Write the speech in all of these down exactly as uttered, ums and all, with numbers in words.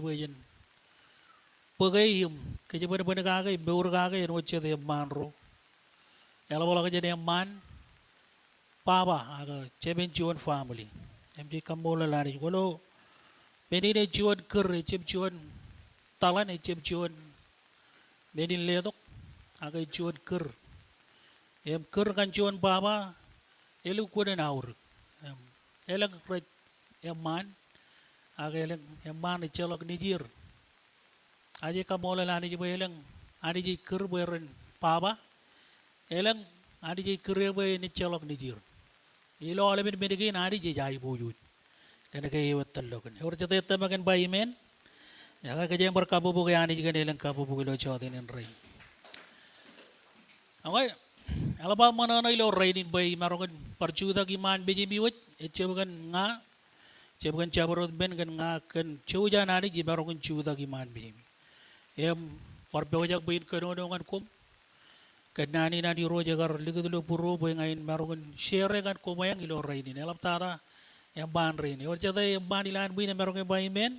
bwe jen bōke im kōjebwenbwen kake im mour kake āinwōt jet eṃṃaan ro. Eḷapḷọk jān eṃṃaan baba ak jemān juon family. Im jej kaṃṃoolol Anij kwōlo men in ej juon kūr, ejjab juon taḷan, ejjab juon men in letok, ak ej juon kūr. Im kūr ñan juon baba elukkuun aorōk. Im elōñ rej eṃṃaan, ak elōñ eṃṃaan ejjeḷọk nejier. Ak jej kaṃṃoolol Anij bwe elōñ Anij ej kūr bwe ren baba, elōñ Anij ej kūr bwe en ejjeḷọk nejier. Ilo aolepen men kein Anij ej aiboojoj kōn ke eo ej tōllọk kōn. Ewōr jete ej tōmak in ba amen? Ak kōjeañ bar kabbokbok Anij kōn elōñ kabbokbok ilo jota in rainin. Okay, eḷap aō ṃōṇōṇō ilo rainin bwe imaroñ in bar jutak iṃaan mejemi wōj, ejjab kōn ña, ejjab kōn jabdewōt men, kōn ña, kōn jouj an Anij imaroñ in jutak iṃaan mejemi. Im bar pojak bwe in kōnono ñan koṃ kōn naan in an Irooj ekar likūt ilo būruō bwe ña in maroñ in share ñan koṃeañ ilo rainin. Eḷaptata eṃṃaan rein. Ewōr jete eṃṃaan ilowaan ṃwiin emaroñ in ba amen?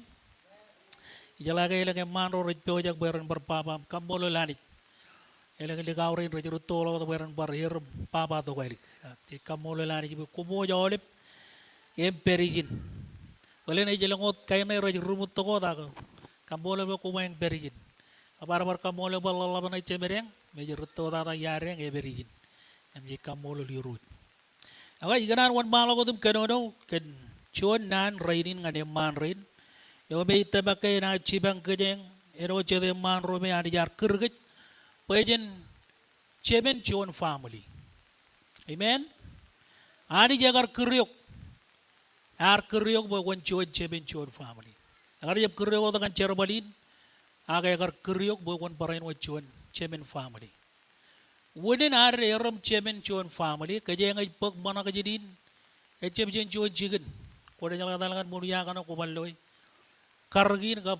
Ijeḷā ke elōñ eṃṃaan ro rej pojak bwe ren bar baba im kaṃṃoolol Anij. Elōñ likao rein rej rūttoḷọk wōt bwe ren bar erom baba tokālik. Ak jej kaṃṃoolol Anij bwe koṃ wōj aolep im pād ijin. Bōlen ej elōñ wōt kain ṇe rej ri-ṃōttok wōt ak kaṃṃoolol bwe koṃeañ pād ijin. Ak bar bar kaṃṃoolol bwe ḷōḷḷap ṇe jemedeañ im ej rūttotata iadeañ ej pād ijin. Im jej kaṃṃoolol Irooj. Ak ikōṇaan wōnṃaanḷọk wōt im kōnono kōn juon naan rainin ñan eṃṃaan rein eo me ij tōmak ke enaaj jipañ kōjeañ āinwōt jet eṃṃaan ro me Anij ear kūr kōj bwe jen jemān juon family. Amen. Anij ekar kūr eok. Ear kūr eok bwe kwōn juon jemān juon family. Ekar jab kūr eok wōt ñan jerbal in, ak ekar kūr eok bwe kwōn barāinwōt juon jemān family. Unin ad erom jemān juon family, kōjeañ ej bōk ṃōṇakjān in, ejjab jān juon jikin. Kwōnaaj jeḷā etal ñan ṃōn ia kaṇe kwō bar loe. Karōk in kab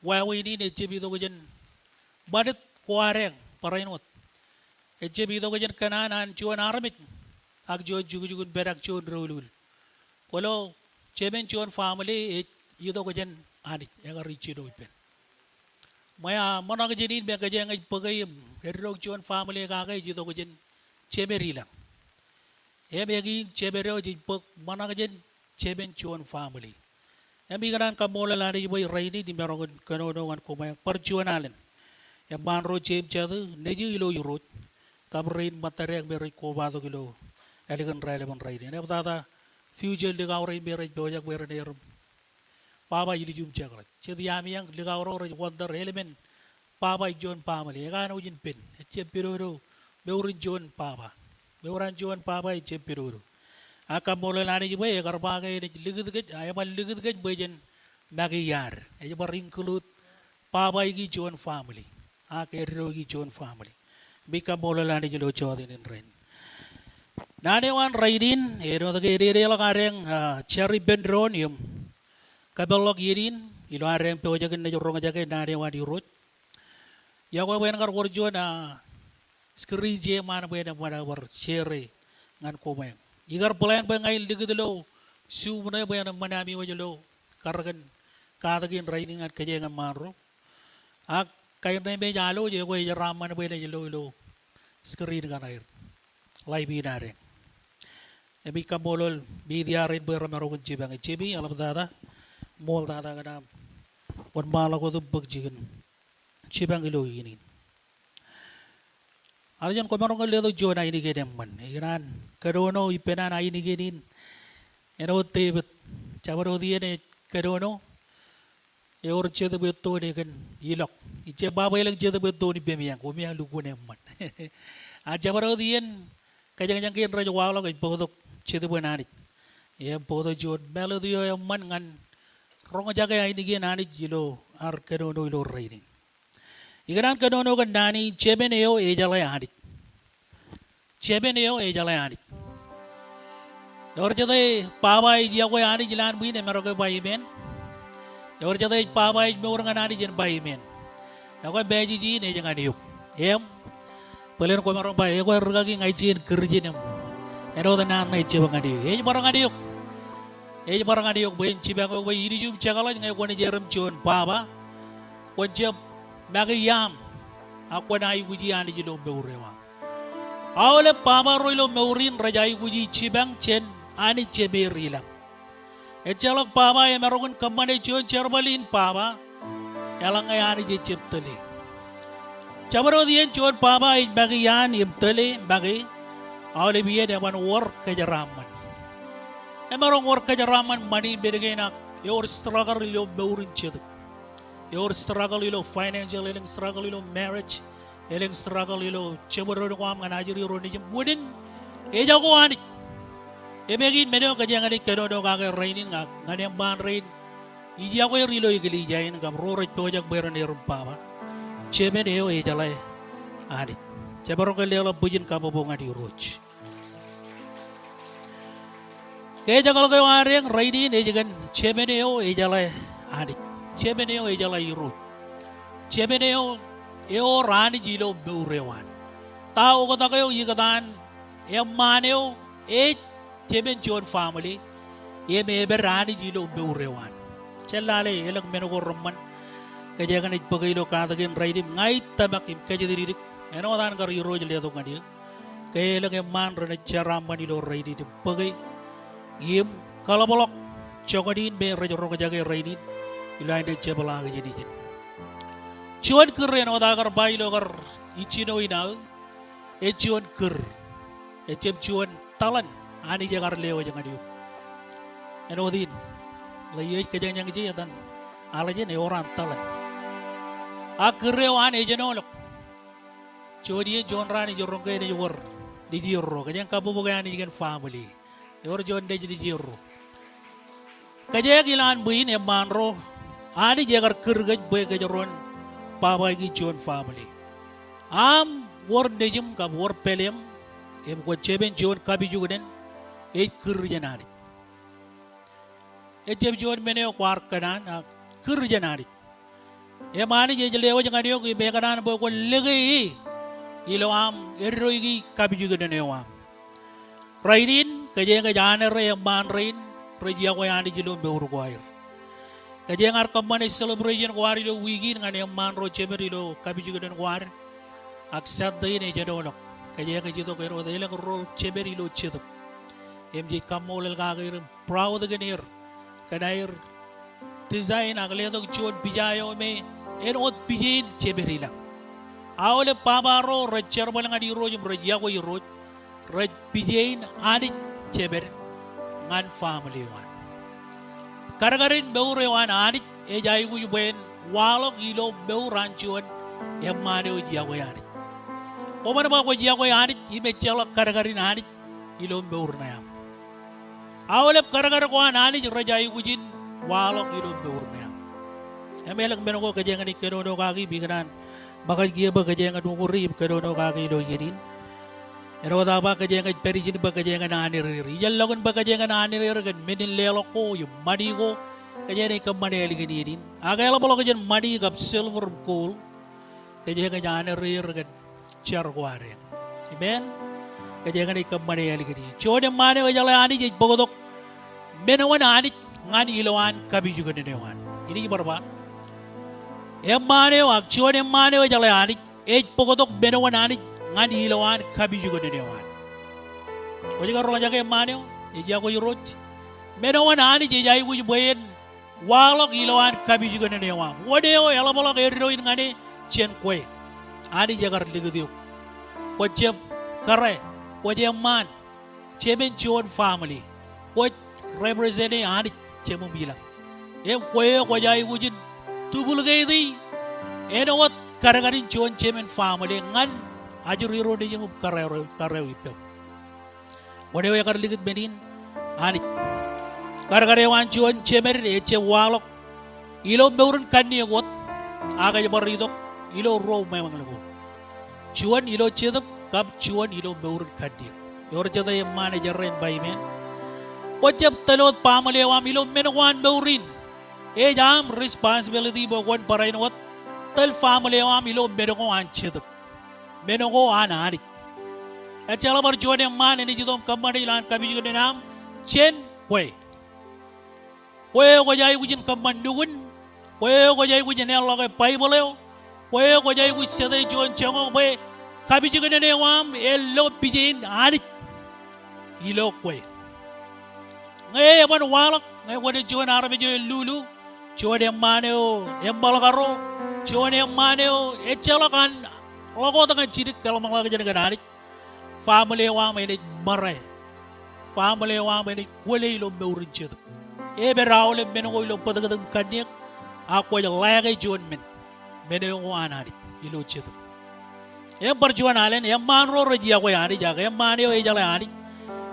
wāween in ejjab itok jān ṃanit ko adeañ barāinwōt. Ejjab itok jān kōṇaan an juon armej ak juon jukjuk in pād ak juon doulul. Kwōlo jemān juon family ej itok jān Anij, ekar ijjino ippān. Ṃweo, ṃōṇakjān in me kōjeañ ej bōke im eddoik juon family kake ej itok jān jemed ilañ. Im eñin jemed eo jej bōk ṃōṇakjān jemān juon family. Im ikōṇaan kaṃṃoolol Anij bwe rainin imaroñ in kōnono ñan koṃeañ bar juon alen. Eṃṃaan ro jeiū im jatū nejū ilo Irooj, kab rein ṃōttadeañ me rej kobatok ilo ālikin raelepen rainin. Eḷaptata future likao rein me rej pojak bwe ren erom baba ilju im jekḷaj. Jet iaami eñ likao ro rej wonder, eḷmen baba in juon family, ekanooj in pen, ejjab pedodo mour in juon baba. Mour an juon baba ejjab pedodo. Ak kaṃṃoolol Anij bwe ekar ba ke enaaj likūt kōj, a eban likūt kōj bwe jen make iaad. Ej bar include baba ikijjien juon family ak eddo ikijjien juon family. Im ij kaṃṃoolol Anij ilo jota in rainin. Naan eo an rainin, āinwōt ke ededeḷọk adeañ, a, jar ippān doon im kapeḷḷọk iien in ilo adeañ pojak in naaj roñjake naan eo an Irooj. Iọkwe bwe en kar wōr juon, a, screen jeṃaan bwe en eṃṃan aō bar share ñan koṃeañ. Ikar plan bwe ña in likūt ilo Zoom ṇe bwe en eṃṃan ami wōj ilo karōk in katak in rainin ñan kōjeañ eṃṃaan ro. Ak kain ṇe me ej alwōj, ekwe ej jeraaṃṃan bwe enaaj lo ilo screen kaṇ aer, live in adeañ. Im ij kaṃṃoolol media rein bwe remaroñ in jipañ. Jimmy, eḷaptata, ṃooltata kōn aṃ wōnṃaanḷọk wōt im bōk jikin jipañ ilo iien in. Arjen, kwōmaroñ ke letok juon ainikien eṃṃan. Ikōṇaan kōnono ippān an ainikien in āinwōt David. Jabdewōt iien ej kōnono, ewōr jetōb ettoon ekōn ilọk. Ij jab ba bwe elōñ jetōb ettoon ippemi eñ, koṃeañ lukkuun eṃṃan. A jabdewōt iien, kōjeñjeñ kein rej waḷọk ej bōktok Jetōb in Anij. Im bōktok juon melody eo eṃṃan ñan roñjake ainikien Anij ilo ad kōnono ilo rainin. Ikōṇaan kōnono kōn naan in, jemān eo ejeḷā Anij. Jemān eo ejeḷā Anij. Ewōr jete ej baba ej iọkwe Anij ilowaan ṃwiin, emaroñ ke ba amen? Ewōr jete ej baba ej mour ñan Anij, en ba amen? Ekwe message in ej ñan eok. Im bōlen kwōmaroñ ba, ekwe rikaki ña ijin Kūrjin im āinwōt naan ṇe ejjab ñan eō. Ej bar ñan eok. ej bar ñan eok bwe en jipañ eok bwe ilju im jekḷaj ñe kwōnaaj erom juon baba, kwōn jab make iaam, ak kwōn aikuji Anij ilo mour eo aṃ. Aolep baba ro ilo mour in rej aikuji jipañ jān Anij Jemeer ilañ. Ejjeḷọk baba emaroñ in kōṃṃane juon jerbal in baba, eḷaññe Anij ejjab tōl e. Jabdewōt iien juon baba ej make iaan im tōl e make, aolep iien eban wōr kōjeraaṃṃan. Emaroñ wōr kōjeraaṃṃan ṃani men kein ak ewōr struggle ilo mour in jetōb. Ewōr struggle ilo financial, elōñ struggle ilo marriage, elōñ struggle ilo jebōd ko aṃ ñan ajri ro nejūṃ, unin ejako Anij. Im ekwe men eo kōjeañ naaj kōnono kake rainin ñan eṃṃaan rein ij yokwe er ilo eklejia in kab ro rej pojak bwe ren erom baba. Jemān eo ejeḷā Anij. Jemaroñ ke leḷọk bwijin kabbokbok ñan Irooj. Ke ejjeḷọk eo ad eñ rainin ej kōn jemān eo ejeḷā Anij. Jemān eo ejeḷā Irooj. Jemān eo ewōr Anij ilo mour eo an. Ta oktak eo ikōtaan eṃṃaan eo ej jemān juon family im epād Anij ilo mour eo an. Jen lale elōñ men ko reṃṃan kōjeañ naaj bōke ilo katak in rainin im ña ij tōmak im kōjatdikdik āinwōt an kar Irooj letok ñan eō. Ke elōñ eṃṃaan renaaj jeraaṃṃan ilo rainin im bōke im kaḷapḷọk joñan in me rej roñjake rainin ilo aer naaj jepḷaak jān ijin. Juon kūr āinwōt aō kar ba ilo kar ijjino in aō, ej juon kūr. Ejjab juon tōḷan Anij ekar lewōj ñan eok. Āinwōt in, ḷe ej kōjeañ eñje etan aḷ jān ewōr an tōḷan. Ak kūr eo an ejenoḷọk. Juon iien juon raan ij roñ ke enaaj wōr nejierro. Kōjeañ kabbokbok Anij kōn family. Ewōr juon nejnejerro. Kōjeañ ilowaan ṃwiin eṃṃaan ro, Anij ekar kūr kōj bwe kōjro en baba in juon family. Aṃ wōr nejūṃ kab wōr pāleeṃ im kwōj jemān juon kapijuknen, ej kūr jān Anij. Ejjab juon men eo kwaar kōṇaan, ak kūr jān Anij. Im Anij ej lewōj ñan eok im ekōṇaan bwe kwōn lōke e ilo aṃ eddoiki kapijuknen eo aṃ. Rainin, kōjeañ ej honor e eṃṃaan rein rej yokwe Anij ilo mour ko aer. Kōjeañ ar kōṃṃane celebration ko ad ilo wiik in ñan eṃṃaan ro jemed ilo kapijuknen ko ad. Ak Sunday in ejenoḷọk. Kōjeañ ej itok āinwōt elōñ ro jemed ilo Jetōb. Im jej kaṃṃoolol kake er im proud kōn er. Kōn aer design ak letok juon pija eo me āinwōt pija in jemed ilañ. Aolep baba ro rej jerbal ñan Irooj im rej yokwe Irooj, rej pija in Anij jemed ñan family eo an. Kadkadin mour eo an Anij ej aikuj bwe en waḷọk ilo mour an juon eṃṃaan eo ej yokwe Anij. Kwōban ba kwōj yokwe Anij im ejjeḷọk kadkadin Anij ilo mour ṇe aṃ. Aolep kadkad ko an Anij rej aikuj in waḷọk ilo mour ṇe aṃ. Im elōñ men ko kōjeañ naaj kōnono kaki im ikōṇaan ṃōkaj kiiō bwe kōjeañ en uñūri im kōnono kaki ilo iien in. Āinwōt aō ba kōjeañ ej pād ijin bwe kōjeañ en honor er. Ij ḷọk in bwe kōjeañ en honor er kōn men in leḷọk ko im ṃani ko. Kōjeañ naaj kōṃṃane ālikin iien in. Ak eḷapḷọk jān ṃani kab silver im gold. Kōjeañ ej honor er kōn jar ko ad eñ. Amen. Kōjeañ naaj kōṃṃane ālikin iien. Juon eṃṃaan eo ejeḷā Anij ej bōktok men eo an Anij ñan ilowaan kapijuknen eo an. Inaaj bar ba, eṃṃaan eo ak juon eṃṃaan eo ejeḷā Anij ej bōktok men eo an Anij ñan ilowaan kapijuknen eo an. Kwōj ke roñjake eṃṃaan eo ej yokwe Irooj? Men eo an Anij ej aikuj bwe en waḷọk ilowaan kapijuknen eo aṃ. Wōn eo eḷapḷọk eddo in ñan e jān kwe? Anij ekar likūt eok. Kwō jab kōrā, kwōj eṃṃaan, jemān juon family. Kwōj represent e Anij Jemem ilañ. Im kwe eo kwōj aikuj in duplicate e āinwōt kadkadin juon jemān family ñan ajri ro nejūṃ im kōrā ro, kōrā eo ippem. Wōn eo ekar likūt men in? Anij. Kadkad eo an juon jemed ejjab waḷọk ilo mour in kanniōk wōt, ak ej bar itok ilo ruo meḷeḷe ko. Juon ilo Jetōb kab juon ilo mour in kanniōk. Ewōr jete eṃṃaan ej errā in ba amen? Kwō jab tōl wōt family eo aṃ ilo men ko an mour in. Ej aṃ responsibility bwe kwōn barāinwōt tōl family eo aṃ ilo men ko an Jetōb. Men ko an Anij. Ejjeḷọk bar juon eṃṃaan enaaj itok im kōṃṃane ilowaan kapijuknen eo aṃ jān kwe. Kwe kwōj aikuj in kōṃṃan nukun. Kwe kwōj aikuj in eḷḷọke Baibōḷ eo. Kwe kwōj aikuj jete juon joñak bwe kapijuknen eo aṃ ej lo pije in Anij ilo kwe. Ñe eban waḷọk, ñe kwōnaaj juon armej eo elulu, juon eṃṃaan eo eṃṃalkaro, juon eṃṃaan eo ejjeḷọk an ḷọk wōt ñan jidik kōḷmānḷọkjeṇ kōn Anij, family eo aṃ enaaj ṃōrā. Family eo aṃ enaaj kwōle ilo mour in jetōb. Epād aolep men ko ilo bōtōktōk im kanniōk, ak kwōj ḷake juon men. Men eo ko an Anij ilo jetōb. Im bar juon alen, eṃṃaan ro rej yokwe Anij, ak eṃṃaan eo ejeḷā Anij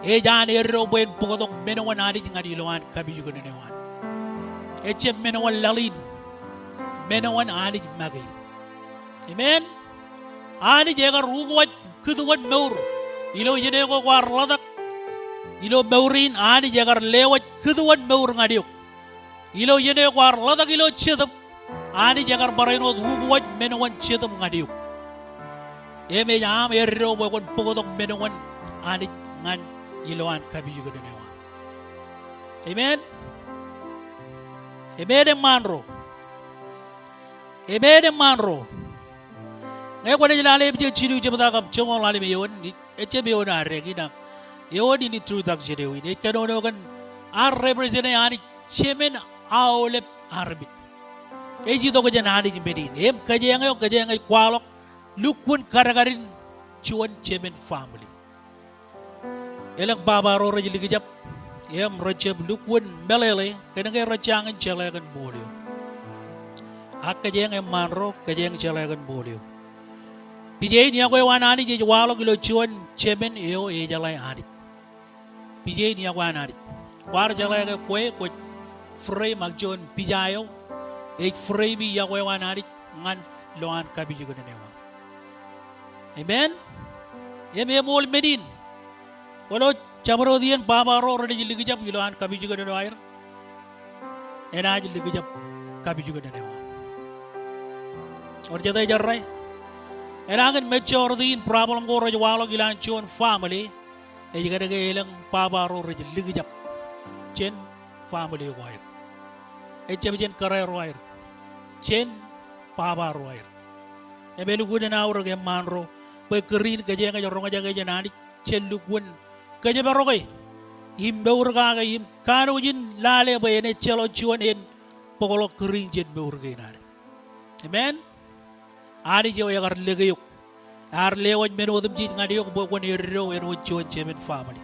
ej an eddo bwe en bōktok men eo an Anij ñan ilowaan kapijuknen eo an. Ejjab men eo an laḷ in, men eo an Anij make. Amen. Anij ekar ukwaj kūtuon mour. Ilo iien eo ko kwaar ḷotak ilo mour in, Anij ekar lewōj kūtuon mour ñan eok. Ilo iien eo kwaar ḷotak ilo jetōb, Anij ekar barāinwōt ukwaj men eo an jetōb ñan eok. Im ej aṃ eddo bwe kwōn bōktok men eo an Anij ñan ilowaan kapijuknen eo an. Amen. Amen eṃṃaan ro. Amen eṃṃaan ro. Ñe kwōnaaj lale epijak jilu jebta kab joñoul ḷalem eoon, ejjab eoon ad dākin ak eoon in introduction eo in. Ej kōnono kōn ad represent e Anij Jemān aolep armej. Ej itok jān Anij men in. Im kōjeañ eo, kōjeañ ej kwaḷọk lukkuun kadkadin juon jemān family. Elōñ baba ro rej likjab im rejjab lukkuun meḷeḷe kōnke rej jañin jeḷā kōn ṃool eo. Ak kōjeañ eṃṃaan ro, kōjeañ jeḷā kōn ṃool eo. Pije in iọkwe eo an Anij ej waḷọk ilo juon jemān eo ejeḷā Anij. Pije in iọkwe an Anij. Kwaar jeḷā ke kwe kwōj frame ak juon pija eo ej frame e iọkwe eo an Anij ñan ilowaan kapijuknen eo an. Amen. Im eṃool men in. Kwōlo jabdewōt iien baba ro renaaj likjab ilowaan kapijuknen eo aer. Enaaj likjab kapijuknen eo an. Ewōr jete ej errā? Enañin majority in problem ko rej waḷọk ilowaan juon family ej kōnke elōñ baba ro rej likjab jān family ko aer. Ejjab jān kōrā ro aer. Jān baba ro aer. Im elukkuun en aorōk eṃṃaan ro bwe kūr in kōjeañ ej roñjake jān Anij jān lukkuun kōjparok e im mour kake im kanooj in lale bwe en ejjeḷọk juon en bōkḷọk kūr in jān mour kein ad. Amen. Anij eo ekar lōke eok. Ear lewōj men otemjej ñan eok bwe kwōn eddo āinwōt juon jemān family.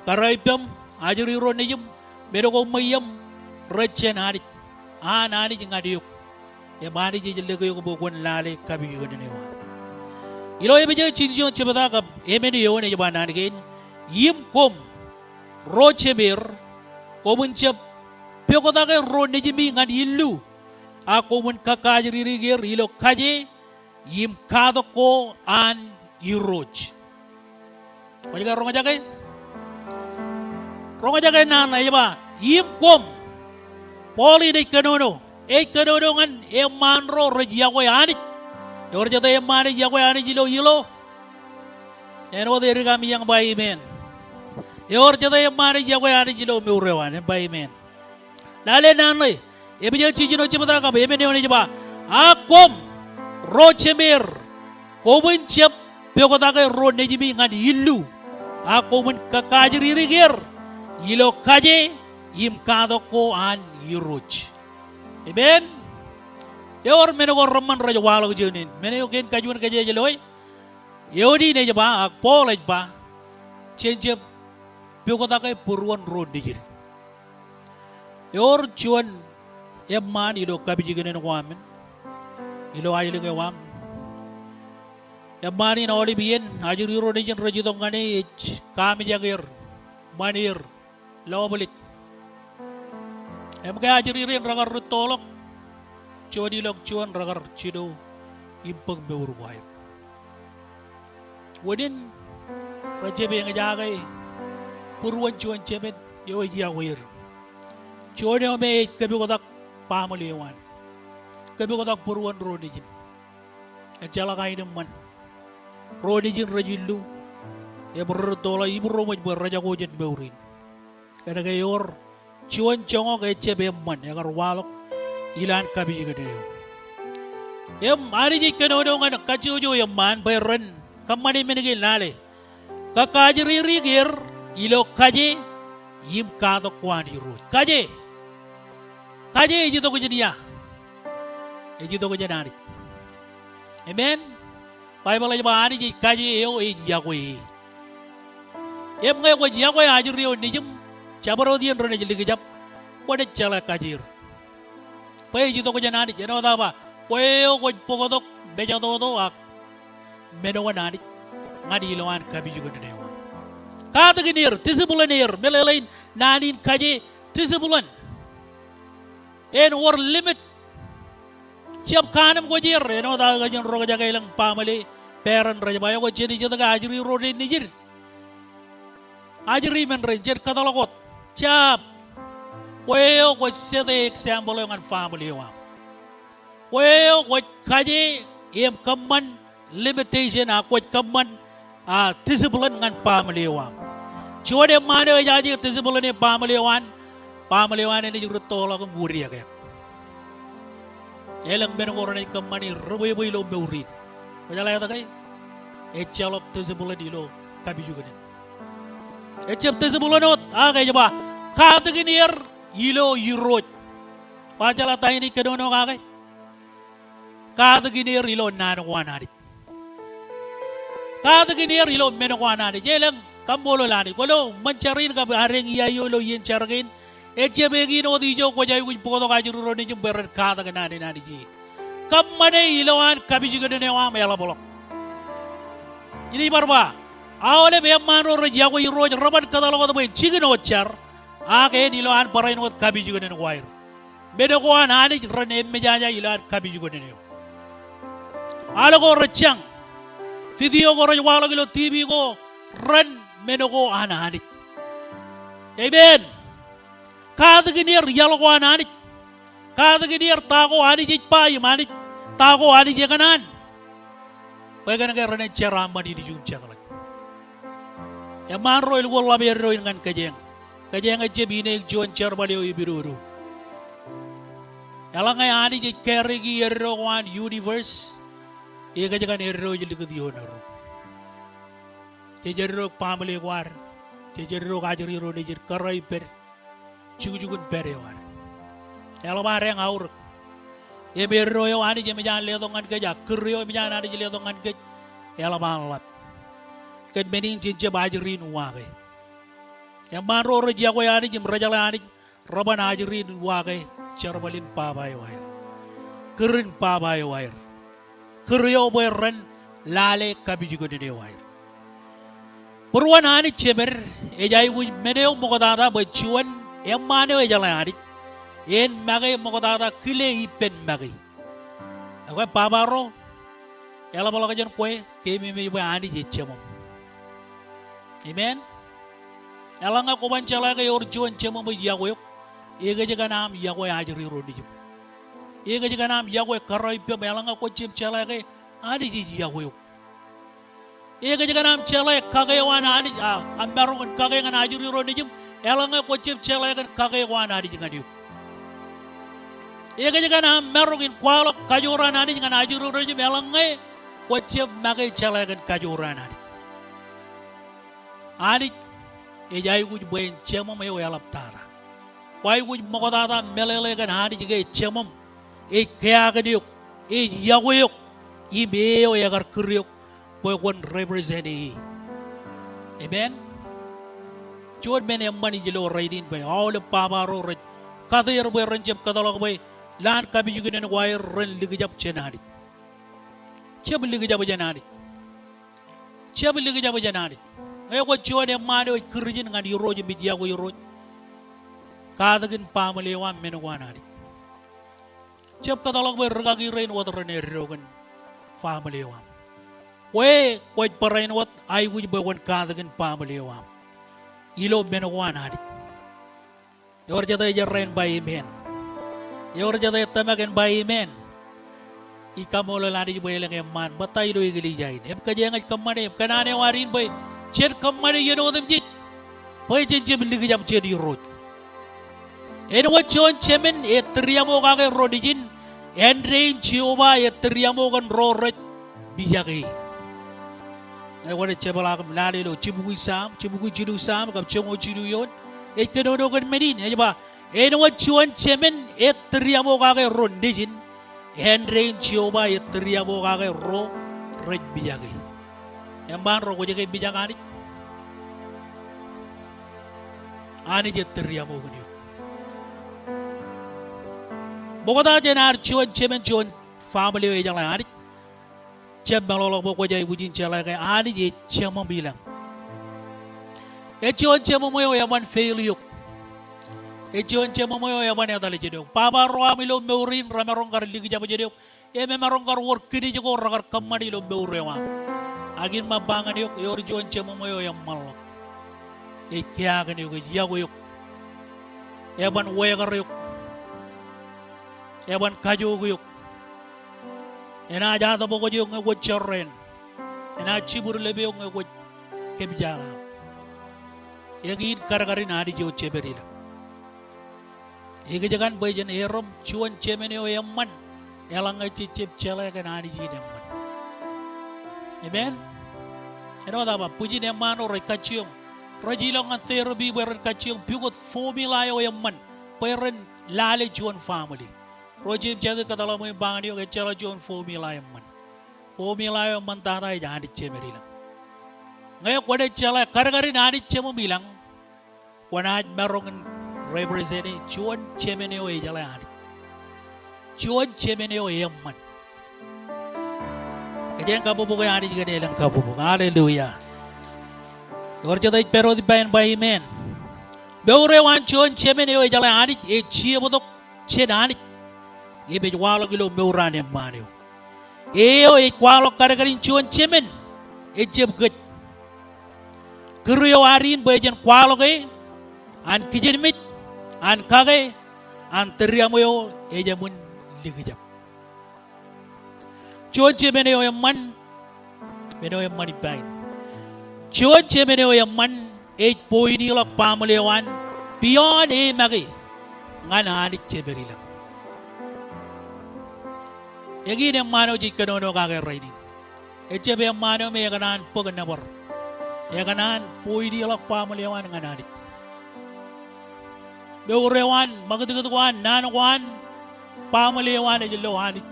Kōrā ippaṃ, ajri ro nejiṃ, men ko ṃweieṃ, rej jān Anij. An Anij ñan eok. Im Anij ej lōke eok bwe kwōn lale kapijuknen eo an. Ilo Epesōs jiljino jebta kab emān eoon ej ba naan kein, im koṃ ro jemāer, koṃwin jab pokotake ro nejimi ñan illu, a koṃwin kakkaajririker ilo kaje im katak ko an Irooj. Kwōj ke roñjake? Roñjake naan ṇe ej ba, im koṃ. Paul in ej kōnono. Ej kōnono ñan eṃṃaan ro rej iọkwe Anij. Ewōr jete eṃṃaan ej iọkwe Anij ilo ilo? Āinwōt edik ami eañ ba amen. Ewōr jete eṃṃaan ej iọkwe Anij ilo mour eo an, en ba amen. Lale naan ṇe, Epesōs jiljino jebta kab emān eoon ej ba, a koṃ ro jemāer, koṃwin jab pokotake ro nejimi ñan illu, a koṃwin kakkaajririker ilo kaje im katak ko an Irooj. Amen. Ewōr men ko reṃṃan rej waḷọk jān in, men eo kein kajuon kōj ej loe. Eoon in ej ba, ak Paul ej ba, jen jab pokotake būruon ro nejid. Ewōr juon eṃṃaan ilo kapijuknen ko aṃ men, ilo aelōñ eo aṃ. Eṃṃaan in aolep iien, ajri ro nejin rej itok ñan e ej kaamijak er, ṃan er, lọpḷej. Im ke ajri rein rekar rūttoḷọk, juon ilọk juon rekar jino im bōk mour ko aer. Wūnin, rejjab eñjake būruon juon jemān eo ej iọkwe er. Juon eo me ej kōpoktak baaṃle eo an. Kōpoktak būruon ro nejin. Ejjeḷọk aenōṃṃan. Ro nejin rej illu im rūttoḷọk im rūṃwij bwe rejako jān mour in. Kōnke ewōr juon joñak ejjab eṃṃan, ekar waḷọk ilowaan kapijuknen eo. Im Anij ej kōnono ñan kajjojo eṃṃaan bwe ren kōṃṃane men kein lale. Kōkajjirjiriki er ilo kaje im katak ko an Irooj. Kaje. Kaje ej itok jān ia? Ej itok jān Anij. Amen. Baibōḷ ej ba Anij ej kaje eo ej iọkwe e. Im ñe kwōj iọkwe ajri eo nejiṃ, jabdewōt iien renaaj likjab, kwōnaaj jeḷā kaje er. Bwe ej itok jān Anij, āinwōt aō ba, kwe eo kwōj bōktok mejatoto ak men eo an Anij ñan ilowaan kapijuknen eo aṃ. Katakin er, discipline er, meḷeḷein naan in kaje, discipline. En wōr limit. Jab kaanemkwōj er, āinwōt aō kajin ro kōjak elōñ baaṃle, parent rej ba, eo kwōj jen ijjitōk ajri ro nejid. Ajri men rein, jen kōtḷọk wōt. Jab. Kwe eo kwōj set e example eo ñan family eo aṃ. Kwe eo kwōj kaje im kōṃṃan limitation ak kwōj kōṃṃan, a, discipline ñan baaṃle eo aṃ. Juon eṃṃaan eo ejaje discipline e baaṃle eo an, baaṃle eo an enaaj rūttoḷọk im wūdiōk e. Elōñ men ko renaaj kōṃṃani ri bwebwe ilo mour in. Kwōjeḷā etke? Ejjeḷọk discipline ilo kapijuknen. Ejjab discipline wōt, ak ej ba, katakin er ilo Irooj. Kwaar jeḷā ta in ej kōnono kake? Katakin er ilo naan ko an Anij. Katakin er ilo men ko an Anij. Elōñ kaṃṃoolol Anij. Kwōlo ṃōn jar in kab adeañ ia eo ilo iien jar kein. Ejjab eñin wōt ijo kwōj aikuj bōktok ajri ro nejiṃ bwe ren katakin naan in Anij e. Kōṃṃane ilowaan kapijuknen eo aṃ eḷapḷọk. Inaaj bar ba, aolep eṃṃaan ro rej iọkwe Irooj reban kōtḷọk wōt bwe en jikin wōt jar. Ak en ilowaan barāinwōt kapijuknen ko aer. Men ko an Anij ren emmejaja ilowaan kapijuknen eo. Al ko rej jañ, video ko rej waḷọk ilo TV ko, ren men ko an Anij. Amen. Katakin er iaḷ ko an Anij. Katakin er ta ko Anij ej ba im Anij, ta ko Anij ekōṇaan. Bwe kōnke renaaj jeraaṃṃan ilju im jatḷọk. Eṃṃaan ro elukkuun ḷap eddo in ñan kōjeañ. Kōjeañ ejjab ineek juon jerbal eo epidodo. Eḷaññe Anij ej carry-ki eddo ko an universe, ekōjkan eddo ej likūt ioon erro. Jej eddo baaṃle ko ad, jej eddo ajri ro nejid, kōrā ippād, jukjuk in pād eo ad. Eḷap adeañ aorōk. Im eddo eo Anij eṃōj an letok ñan kōj, ak kūr eo eṃōj an Anij letok ñan kōj, eḷap an ḷap. Kōn men in jen jab ajri in uwaake. Eṃṃaan ro rej iọkwe Anij im rejeḷā Anij, reban ajri in uwaake jerbal in baba eo aer, kūr in baba eo aer, kūr eo bwe ren lale kapijuknen eo aer. Būruon Anij Jemed ej aikuj men eo ṃoktata bwe juon eṃṃaan eo ejeḷā Anij en make ṃoktata kile ippān make. Ekwe baba ro, eḷapḷọk jān kwe, keememej bwe Anij ej jeṃaṃ. Amen. Eḷaññe kwōban jeḷā ke ewōr juon jeṃaṃ ej iọkwe eok, ekōjkan aṃ iọkwe ajri ro nejiṃ. Ekōjkan aṃ iọkwe kōrā ippaṃ eḷaññe kwōjjab jeḷā ke Anij ej iọkwe eok. Ekōjkan aṃ jeḷā kake eo an Anij, a, aṃ maroñ in kake ñan ajri ro nejiṃ, eḷaññe kwōjjab jeḷā kōn kake ko an Anij ñan eok. Ekōjkan aṃ maroñ in kwaḷọk kajoor an Anij ñan ajri ro nejiṃ, eḷaññe kwōjjab make jeḷā kōn kajoor an Anij. Anij ej aikuj bwe en jeṃaṃ eo eḷaptata. Kwaikuj ṃoktata meḷeḷe kōn Anij ke ej jeṃaṃ, ej keakin eok, ej iọkwe eok, im e eo ekar kūr eok bwe kwōn represent e. Amen. Juon men eṃṃan ij lo rainin bwe aolep baba ro rej kate er bwe ren jab kōtḷọk bwe lowaan kapijuknen ko aer ren likjab jān Anij. Jab likjab jān Anij. Jab likjab jān Anij. Ñe kwōj juon eṃṃaan eo ej Kūrjin ñan Irooj im ej iọkwe Irooj, katakin baaṃle eo aṃ men ko an Anij. Jab kōtḷọk bwe rūkaki rein wōt ren eddo kōn family eo aṃ. Kwe kwōj barāinwōt aikuj bwe kwōn katakin family eo aṃ ilo men ko an Anij. Ewōr jete ej errā en ba amen? Ewōr jete ej tōmak en ba amen? Ij kaṃṃoolol Anij bwe elōñ eṃṃaan ṃōtta ilo eklejia in im kōjeañ ej kōṃṃane im kōṇaan eo ad in bwe jen kōṃṃane iien otemjej bwe jen jab likjab jān Irooj. Āinwōt juon jemān ej tūriaṃokake ro nejin, āindein Jeova ej tūriaṃo kōn ro rej mijak e. Ñe kwōnaaj jepḷaak im lale ilo jibukwi Sam, jibukwi jilu Sam, kab joñoul jilu eoon, ej kōnono kōn men in, ej ba, āinwōt juon jemān ej tūriaṃokake ro nejin, āindein Jeova ej tūriaṃokake ro rej mijak e. Eṃṃaan ro, kwōj ke mijak Anij? Anij ej tūriaṃo kōn eok. Ṃokta jān ad juon jemān, juon family eo ejeḷā Anij, jab meḷọkḷọk bwe kwōj aikuj in jeḷā ke Anij ej Jeṃaṃ ilañ. Ej juon Jeṃaṃ eo eban fail eok. Ej juon Jeṃaṃ eo eban etal jān eok. Baba ro aṃ ilo mour in remaroñ kar likjab jān eok im emaroñ kar wōr kinej ko rekar kōṃṃan ilo mour eo aṃ. Ak in ṃōk ba ñan eok, ewōr juon Jeṃaṃ eo eṃṃanḷọk. Ej keaak ñan eok, ej yokwe eok, eban wekar eok, eban kajook eok. Enaaj atbōkōj eok ñe kwōj jorrāān. Enaaj jibwidlep eok ñe kwōj kōpijalaḷ. Eñin kadkadin Anij eo jemān ilañ. Ikōjkan bwe jen erom juon jemān eo eṃṃan, eḷaññe jej jab jeḷā kōn Anij in eṃṃan. Amen. Āinwōt aō ba, bwijin eṃṃaan ro rej kajjioñ, rej ilọk ñan therapy bwe ren kajjioñ pukot formula eo eṃṃan bwe ren lale juon family. Ro jeiū im jatū kōtḷọk ṃōk im ba ñan eok, ejjeḷọk juon formula eṃṃan. Formula eo eṃṃantata ej Anij jemān ilañ. Ñe kwōnaaj jeḷā kadkadin Anij Jeṃaṃ ilañ, kwōnaaj maroñ in represent e juon jemān eo ejeḷā Anij. Juon jemān eo eṃṃan. Kōjeañ kabbokbok e Anij kōn elōñ kabbokbok. Hallelujah. Ewōr jet ej pād wōt ippān ba amen. Mour eo an juon jemān eo ejeḷā Anij ej jebōktok jān Anij im ej waḷọk ilo mour an eṃṃaan eo. Eo ej kwaḷọk kadkadin juon jemān ejjab kōj. Kūr eo ad in bwe jen kwaḷọk e an kijenmej, an kake, an tūriaṃo eo ejaṃwin likjab. Juon jemān eo eṃṃan, men eo eṃṃan ippān. Juon jemān eo eṃṃan ej point ḷọk baaṃle eo an beyond e make ñan Anij jemān ilañ. Eñin eṃṃaan eo jej kōnono kake rainin. Ejjab eṃṃaan eo me ekōṇaan bōk nōbar. Ekōṇaan point ḷọk baaṃle eo an ñan Anij. Mour eo an, ṃakūtkūt ko an, naan ko an, baaṃle eo an ej lo Anij.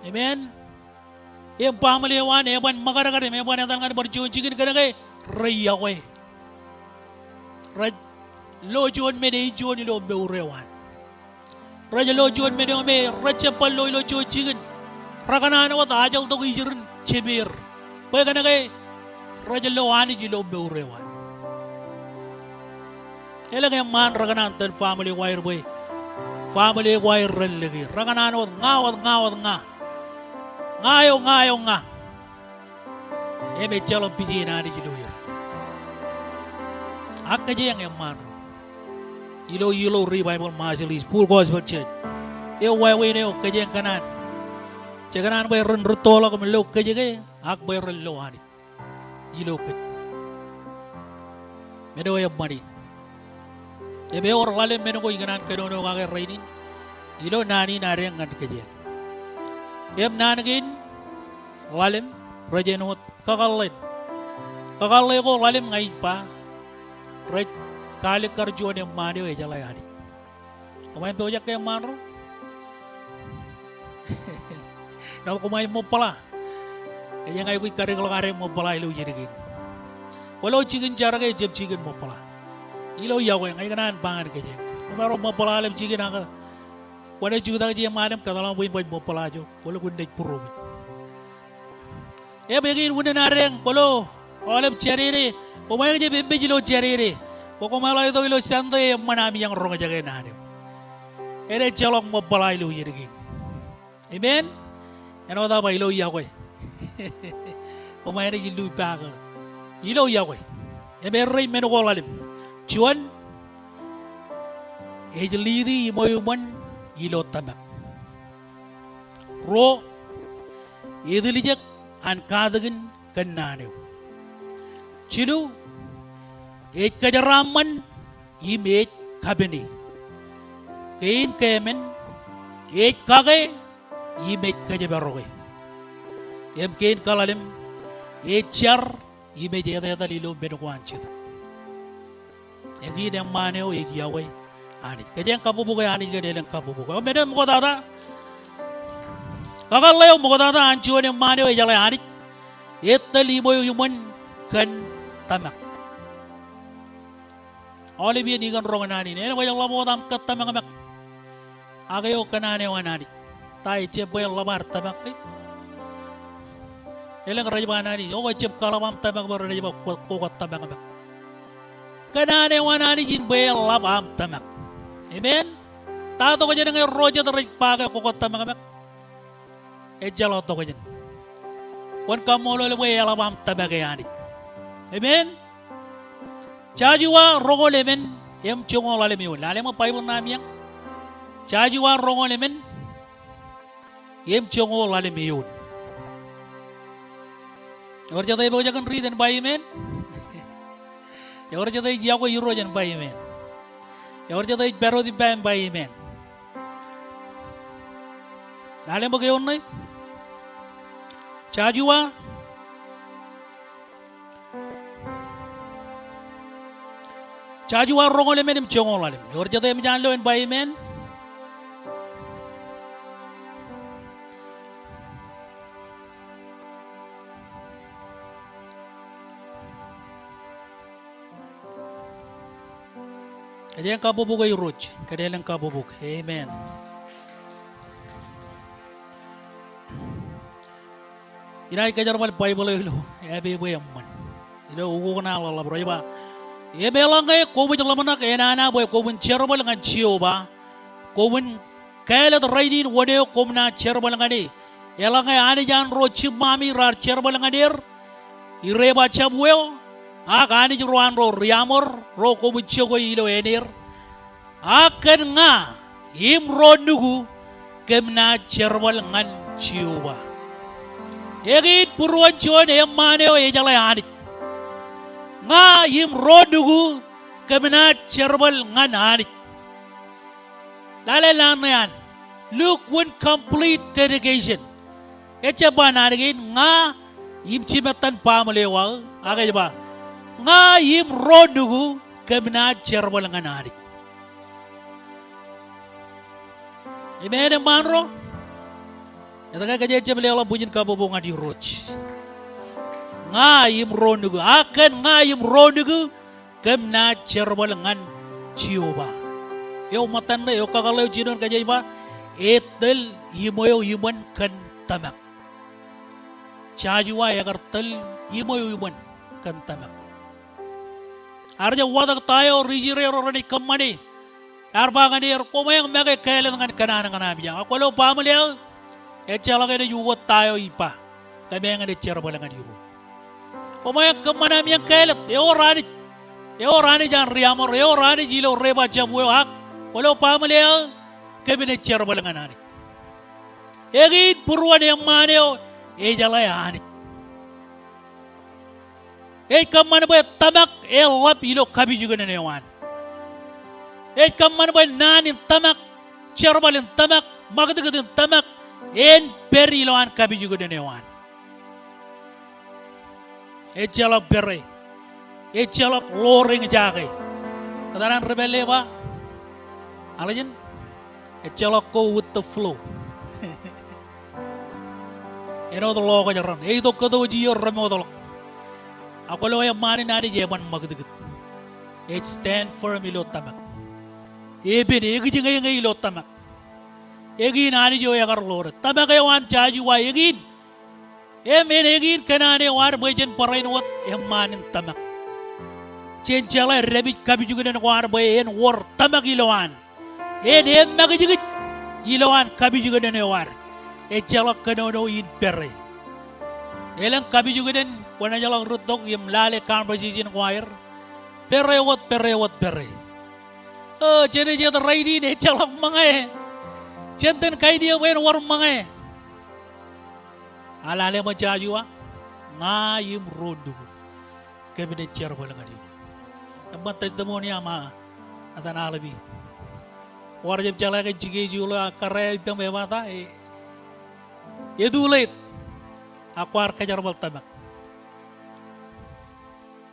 Amen. Im baaṃle eo an eban ṃakadkad im eban etal ñan bar juon jikin kōnke rej yokwe. Rej lo juon men eo juon ilo mour eo an. Rej lo juon men eo me rejjab bar lo ilo juon jikin. Rekōṇaan wōt ajeḷtok ijirin jemeir. Bwe kōnke rej lo Anij ilo mour eo an. Elōñ eṃṃaan rekōṇaan tōl family ko aer bwe family ko aer ren lōke. Rekōṇaan wōt ña, wōt ña, wōt ña. Ña eo, ña eo, ña. Im ejjeḷọk pijen Anij ilo er. Ak kōjeañ eṃṃaan ro. Ilo, ilo Revival Marshallese Full Gospel Church eo, wāween eo kōjeañ kōṇaan. Jekōṇaan bwe ren rūttoḷọk im lo kōj ke, ak bwe ren lo Anij ilo kōj. Men eo eṃṃan in. Im ewōr ḷalem men ko ikōṇaan kōnono kake rainin ilo naan in ad eñ ñan kōjeañ. Im naan kein ḷalem rej āinwōt kakōḷḷe. Kakōḷḷe ko ḷalem ña ij ba rej kaalikkar juon eṃṃaan eo ejeḷā Anij. Koṃ aikuj pojak ke eṃṃaan ro? Āinwōt koṃ aikuj ṃōbbaḷa. Kōjeañ aikuj kaddekḷọk ad ṃōbbaḷa ilo iien kein. Kwōlo jikin jar ke ejjab jikin ṃōbbaḷa. Ilo yokwe, ña ikōṇaan ba ñan kōjeañ. Koṃ aikuj ṃōbbaḷa ḷalem jikin ak kwōnaaj jutak ijin ṃaan im kōtḷọk bwe in baj ṃōbbaḷa ijo. Kwōlo, kwōnaaj būroṃōj. Im eñin unin ad eñ, kwōlo aolep Jādede, koṃ aikuj jab eṃōj ilo Jādede. Bwe koṃ eḷḷātok ilo Sunday eṃṃan ami eñ roñjake naan eo. Enaaj ejjeḷọk ṃōbbaḷa ilo iien kein. Amen. Āinwōt aō ba ilo yokwe. Koṃ aikuj illu ippa ke. Ilo yokwe. Im errein men ko ḷalem. Juon, ej lead e iṃweo iṃōn ilo tōmak. Ruo, etiljek an katakin kōn naan eo. Jilu, ej kōjeraaṃṃan im ej kapene. Kein keemān, ej kake im ej kōjparoke. Im kein kaḷalem, ej jar im ej etetal ilo men ko an Setan. Eñin eṃṃaan eo ej yokwe Anij. Kōjeañ kabbokbok Anij kōn elōñ kabbokbok. O men eo ṃoktata. Kakōḷḷe eo ṃoktata an juon eṃṃaan eo ejeḷā Anij. Etōl iṃweo iṃōn kōn tōmak. Aolep iien ikōn roñ naan in. Enaaj ḷap wōt aṃ kōttōmakmak. Ak eo kōṇaan eo an Anij. Ta ejjab bwe en ḷap ad tōmak ke? Elōñ rej ba an Anij, o ejjab kaḷap aṃ tōmak bwe renaaj ba kwō, kwō kōttōmakmak. Kōṇaan eo an Anij in bwe en ḷap aṃ tōmak. Amen. Ta tokjān ñe ro jet rej ba ke kwō kōttōmakmak? Ejjeḷọk tokjān. Kwōn kaṃṃoolol bwe eḷap aṃ tōmak e Anij. Amen. Joshua roñoul emān im joñoul ḷalem eoon. Lale ṃōk Baibōḷ ṇe aṃ iọkwe. Joshua roñoul emān im joñoul ḷalem eoon. Ewōr jet ej pojak in riit en ba amen. Ewōr jet ej yokwe Irooj en ba amen. Ewōr jet ej pād wōt ippa en ba amen. Lale ṃōk eoon ṇe. Joshua. Joshua roñoul emān im joñoul ḷalem. Ewōr jet ej eṃōj an lo en ba amen. Kōjeañ kabbokbok Irooj, kōn elōñ kabbokbok. Amen. Inaaj kōjerbal Baibōḷ eo ilo epepe eṃṃan. Ilo ukok ṇe ḷaḷḷap ro ej ba, im eḷaññe koṃij ḷōmṇak enana bwe koṃwin jerbal ñan Jeova, koṃwin kāālōt rainin wōn eo koṃ naaj jerbal ñan e. Eḷaññe anij an ro jiṃṃami raar jerbal ñan er, ire ba jab weo, ak anij ro an ro riaṃor, ro koṃwin jokwe ilo āneer. Ak kōn ña im ro nuku kōm naaj jerbal ñan Jeova. Eñin būruon juon eṃṃaan eo ejeḷā Anij. Ña im ro nuku kōm naaj jerbal ñan Anij. Lale naan ṇe an, lukkuun complete dedication. Ejjab ba naan kein, ña im jimettan baaṃle eo aō, ak ej ba, ña im ro nuku kōm naaj jerbal ñan Anij. Amen, eṃṃaan ro? Etke kōjeañ jab leḷọk bwijin kabbokbok ñan Irooj? Ña im ro nuku, ak kōn ña im ro nuku, kōm naaj jerbal ñan Jeova. Eo ṃōttan ṇe, eo kakōḷḷe eo jinoin kōjeañ ba, etōl iṃweo iṃōn kōn tōmak. Joshua ekar tōl iṃweo iṃōn kōn tōmak. Ear jab watōk ta eo ri Israel ro renaaj kōṃṃane. Ear ba ñan er, koṃeañ make kāālōt ñan kōṇaan ñan ami. Ak kwōlo baaṃle aō, ejjeḷọk enaaj ukōt ta eo ippa. Kōmeañ enaaj jerbal ñan Irooj. Koṃeañ kōṃṃan ami kāālōt, ewōr Anij. Ewōr Anij an riaṃor, ewōr Anij ilo rej ba jab weo ak, kwōlo baaṃle aō, kōm naaj jerbal ñan Anij. Eñin būruon eṃṃaan eo ejeḷā Anij. Ej kōṃṃan bwe tōmak en ḷap ilo kapijuknen eo an. Ej kōṃṃan bwe naan in tōmak, jerbal in tōmak, ṃakūtkūt in tōmak, en pād ilowaan kapijuknen eo an. Ejjeḷọk pere. Ejjeḷọk ḷoor eñjake. Kōtaan an ri pālle ba, Aḷajan, ejjeḷọk go with the flow. Āinwōt ḷọk kōjro ṇe. Eitok kōto wōj iiō remootḷọk. Ak kwōlo eṃṃaan in Anij eban ṃakūtkūt. Ej stand firm ilo tōmak. Epen, ekijiñeñe ilo tōmak. Eñin Anij eo ekar ḷoore. Tōmak eo an Joshua eñin. Im en eñin kōṇaan eo ad bwe jen barāinwōt eṃṃaan in tōmak. Jen jeḷā dāpij kapijuknen ko ad bwe en wōr tōmak ilowaan. En eṃṃakijkij ilowaan kapijuknen eo ad. Ejjeḷọk kōnono in pere. Elōñ kapijuknen kwōnaaj ḷọk rūttok im lale conversation ko aer. Pere wōt, pere wōt, pere. O, jenaaj et rainin ejjeḷọk ṃōñā. Jen itōn kain eo bwe en wōr ṃōñā. Ak lale ṃōk Joshua, ña im ro nuku kōm naaj jerbal ñan Irooj. Eṃṃan testimony aṃ a etan Aḷap in. Kwaar jab jeḷā ke jikej eo ilo, ak kōrā eo ippaṃ epata, e, e too late. Ak kwaar kōjerbal tōmak.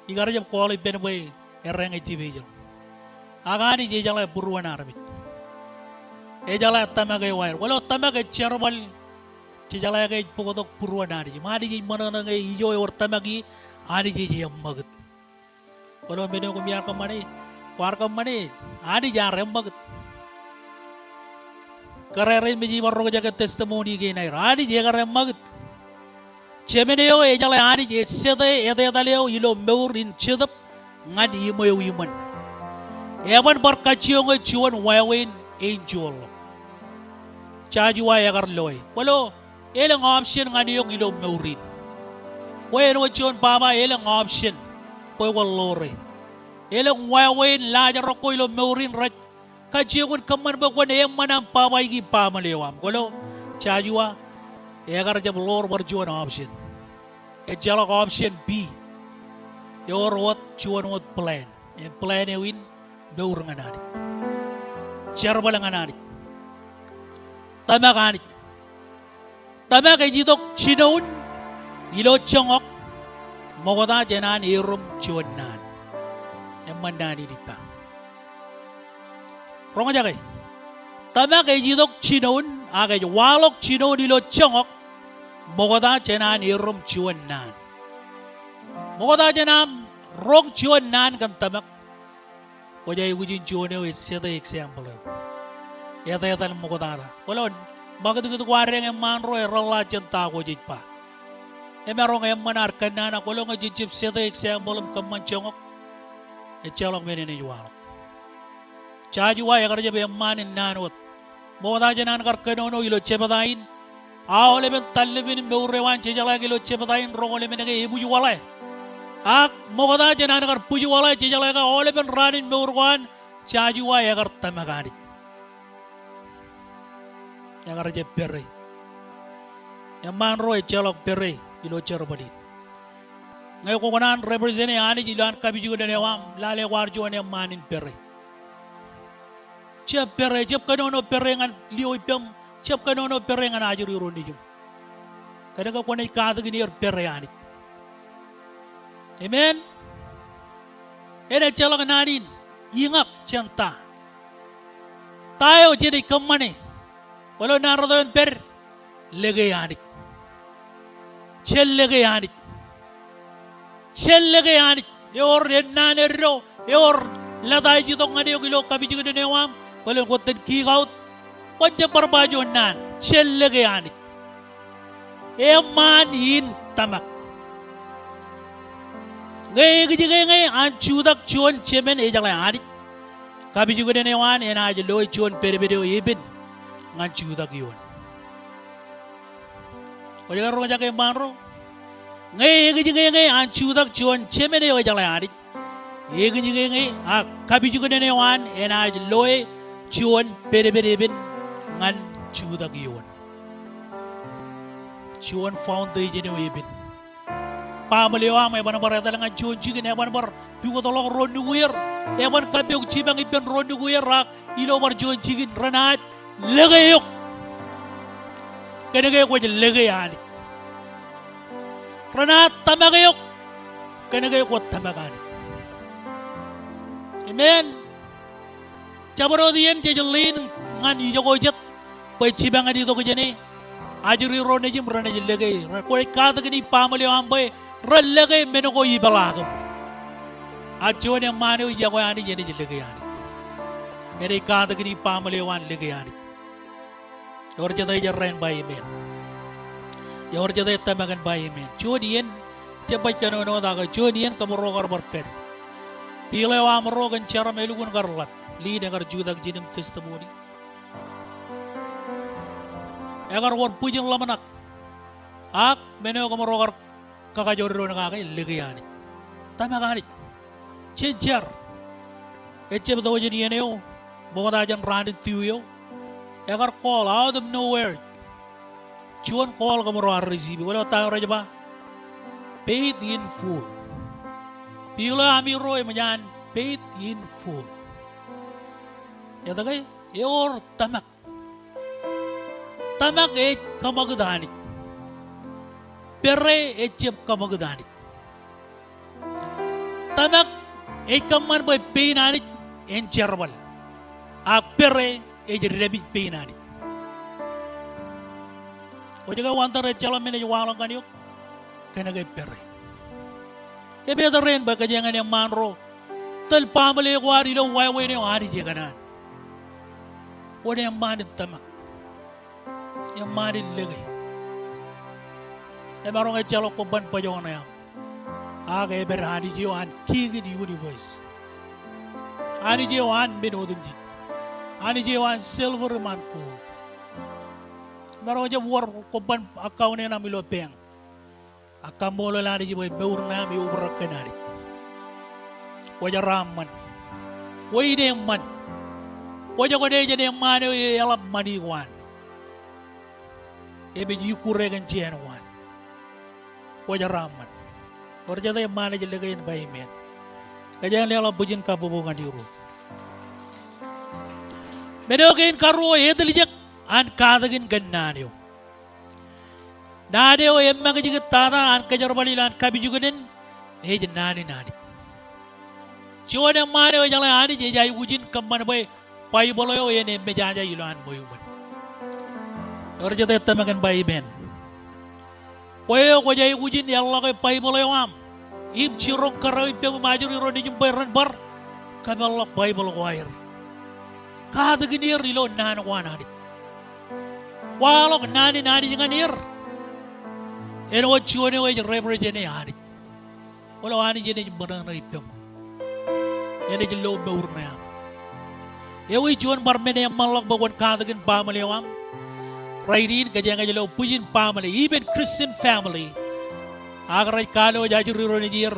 Ikar jab call ippān bwe erreañ ej jipejeḷ. Ak Anij ejeḷā būruon armej. Ejeḷā tōmak eo aer. Kwōlo, tōmak ej jerbal. Jejeḷā ke ej bōktok būruon Anij. Im Anij ej ṃōṇōṇō ñe ijo ewōr tōmak ie, Anij ej eṃṃakūt. Kwōlo, men eo koṃ iar kōṃṃane, kwaar kōṃṃane, Anij ear eṃṃakūt. Kōrā rein me ij bar roñjake testimony kein aer, Anij ekar eṃṃakūt. Jemān eo ejeḷā Anij, ej sete etetal eo ilo mour in Jetōb ñan iṃweo iṃōn. Eban bar kajjioñ e juon wāween enjoy ḷọk. Joshua ekar loe. Kwōlo, elōñ option ñan eok ilo mour in. Kwe āinwōt juon baba, elōñ option bwe kwōn ḷoore. Elōñ wāween laajrak ko ilo mour in rej kajjioñ kōṃṃan bwe kwōn eṃṃan aṃ babaiki baaṃle eo aṃ. Kwōlo, Joshua ekar jab ḷoor bar juon option. Ejjeḷọk option B. Ewōr wōt juon wōt plan. Im plan eo in mour ñan Anij. Jerbal ñan Anij. Tōmak Anij. Tōmak ej itok jinoin ilo joñak, ṃokta jān an erom juon naan. Eṃṃan naan in ippa. Roñjake. Tōmak ej itok jinoin, ak ej waḷọk jinoin ilo joñak, ṃokta jān an erom juon naan. Ṃokta jān aṃ roñ juon naan kōn tōmak. Kwōj aikuj in juon eo ej sete example eo. Etetal ṃoktata. Kwōlo, ṃakūtkūt ko ad eṃṃaan ro ereḷḷā jān ta ko jej ba. Emaroñ eṃṃan ad kōnnaan, kwōlo, ñe jej jab sete example im kōṃṃan joñak, ejjeḷọk men eṇ ej waḷọk. Joshua ekar jab eṃṃaan in naan wōt. Ṃokta jān an kar kōnono ilo jebta in, aolepen tallepin mour eo an jejeḷā ke ilo jebta in roñoul emān ke ebwijwaḷā. Ak ṃokta jān an kar bwijwaḷā, jejeḷā ke aolepen raan in mour ko an, Joshua ekar tōmak Anij. Ekar jab pere. Eṃṃaan ro ejjeḷọk pere ilo jerbal in. Ñe kwō kōṇaan represent e Anij ilo an kapijuknen eo aṃ, lale kwaar juon eṃṃaan in pere. Jab pere, jab kōnono pere ñan lio ippaṃ, jab kōnono pere ñan ajri ro nejiṃ. Kōnke kwōnaaj katakin er pere Anij. Amen. En ejjeḷọk naan in iñak jān ta. Ta eo jenaaj kōṃṃane. Kwōlo, naan rot eo en pād. Lōke Anij. Jen lōke Anij. Jen lōke Anij. Ewōr ennaan eddo, ewōr lōta ej itok ñan eok ilo kapijuknen eo aṃ, kwōlen kwōj ten kick out. Kwōn jab bar ba juon naan, jen lōke Anij. Eṃṃaan in tōmak. Ñe ekijjeen ñe an jutak juon jemān ejeḷā Anij, kapijuknen eo an enaaj loe juon pedped eo epen ñan jutak ioon. Kwōj ke roñjake eṃṃaan ro? Ñe ekijjeen ñe an jutak juon jemān eo ejeḷā Anij, ekijjeen ñe ak kapijuknen eo an enaaj loe juon pedped epen ñan jutak ioon. Juon foundation eo epen. Baaṃle eo aṃ eban bar etal ñan juon jikin, eban bar pukotḷọk ro nukuer, eban kappok jipañ ippān ro nukuer, ak ilo bar juon jikin renaaj lōke eok. Kōnke kwōj lōke Anij. Renaaj tōmak eok. Kōnke kwōj tōmak Anij. Amen. Jabdewōt iien jej lean ñan ijoko jet bwe jipañ en itok jāne. Ajri ro nejiṃ renaaj lōke, re, kwōnaaj katakin baaṃle eo aṃ bwe ren lōke men ko ipeḷaakiṃ. Ak juon eṃṃaan eo ij iọkwe Anij, enaaj lōke Anij. Enaaj katakin baaṃle eo an lōke Anij. Ewōr jete ej errā in ba amen. Ewōr jete ej tōmak in ba amen. Juon iien, jab baj kōnono wōt ak juon iien kōmro kar bar pād. Bill eo aṃro kōn jeram elukkuun kar ḷap. Lin ekar jutak jidim testimony. Ekar wōr bwijin ḷōmṇak. Ak men eo kōmro kar kakajoor doon kake, lōke Anij. Tōmak Anij. Jen jar. Ejjab tok jān iien eo, ṃokta jān raan in Tuesday eo, ekar call out of nowhere. Juon call kōmro ar receive. Kwōlo ta eo rej ba? Paid in full. Bill eo ami ro eṃōj an paid in full. Etke? Ewōr tōmak. Tōmak ej kaṃakūt Anij. Pere ejjab kaṃakūt Anij. Tōmak ej kōṃṃan bwe pein Anij en jerbal. Ak pere ej dāpij pein Anij. Kwōj ke wonder ejjeḷọk men ej waḷọk ñan eok? Kōnke pere. Epeter in bwe kōjeañ en eṃṃaan ro tōl baaṃle ko ad ilo wāween eo Anij ekōṇaan. Wōn eṃṃaan in tōmak? Eṃṃaan in lōke. Emaroñ ejjeḷọk kobban bōjọọṇe aṃ. Ak epād Anij eo an kiiō in universe. Anij eo an men otemjej. Anij eo an silver im an gold. Emaroñ jab wōr kobban account eṇ aṃ ilo bank. Ak kaṃṃoolol Anij bwe mour ṇe aṃ eobrak kōn Anij. Kwō jeraaṃṃan. Kwō ineeṃṃan. Kwō jokwane jān eṃṃaan eo eḷap ṃani ko an. Emej ikkure kōn jāān ko an. Kwō jeraaṃṃan. Ewōr jete eṃṃaan ej lōke in ba amen? Kōjeañ leḷọk bwijin kabbokbok ñan Irooj. Men eo kein karuo, etiljek an katakin kōn naan eo. Naan eo emakijkit tata an kōjerbal ilowaan kapijuknen ej naan in Anij. Juon eṃṃaan eo ejeḷā Anij ej aikuj in kōṃṃan bwe Baibōḷ eo en emejaja ilowaan ṃweo ṃōn. Ewōr jete tōmak in ba amen? Kwe eo kwōj aikuj in eḷḷọke Baibōḷ eo aṃ im jiroñ kōrā eo ippaṃ im ajri ro nejūṃ bwe ren bar kōpeḷḷọk Baibōḷ ko aer, katakin er ilo naan ko an Anij. Kwaḷọk naan in Anij ñan er. Āinwōt juon eo ej represent e Anij. Kwōlo Anij enaaj ṃōṇōṇō ippaṃ. Enaaj lo mour ṇe aṃ. Ewi juon bar men eṃṃanḷọk bwe kwōn katakin baaṃle eo aṃ? Rainin kōjeañ ej lo bwijin baaṃle, even Christian family. Ak rej kalooj ajri ro nejier.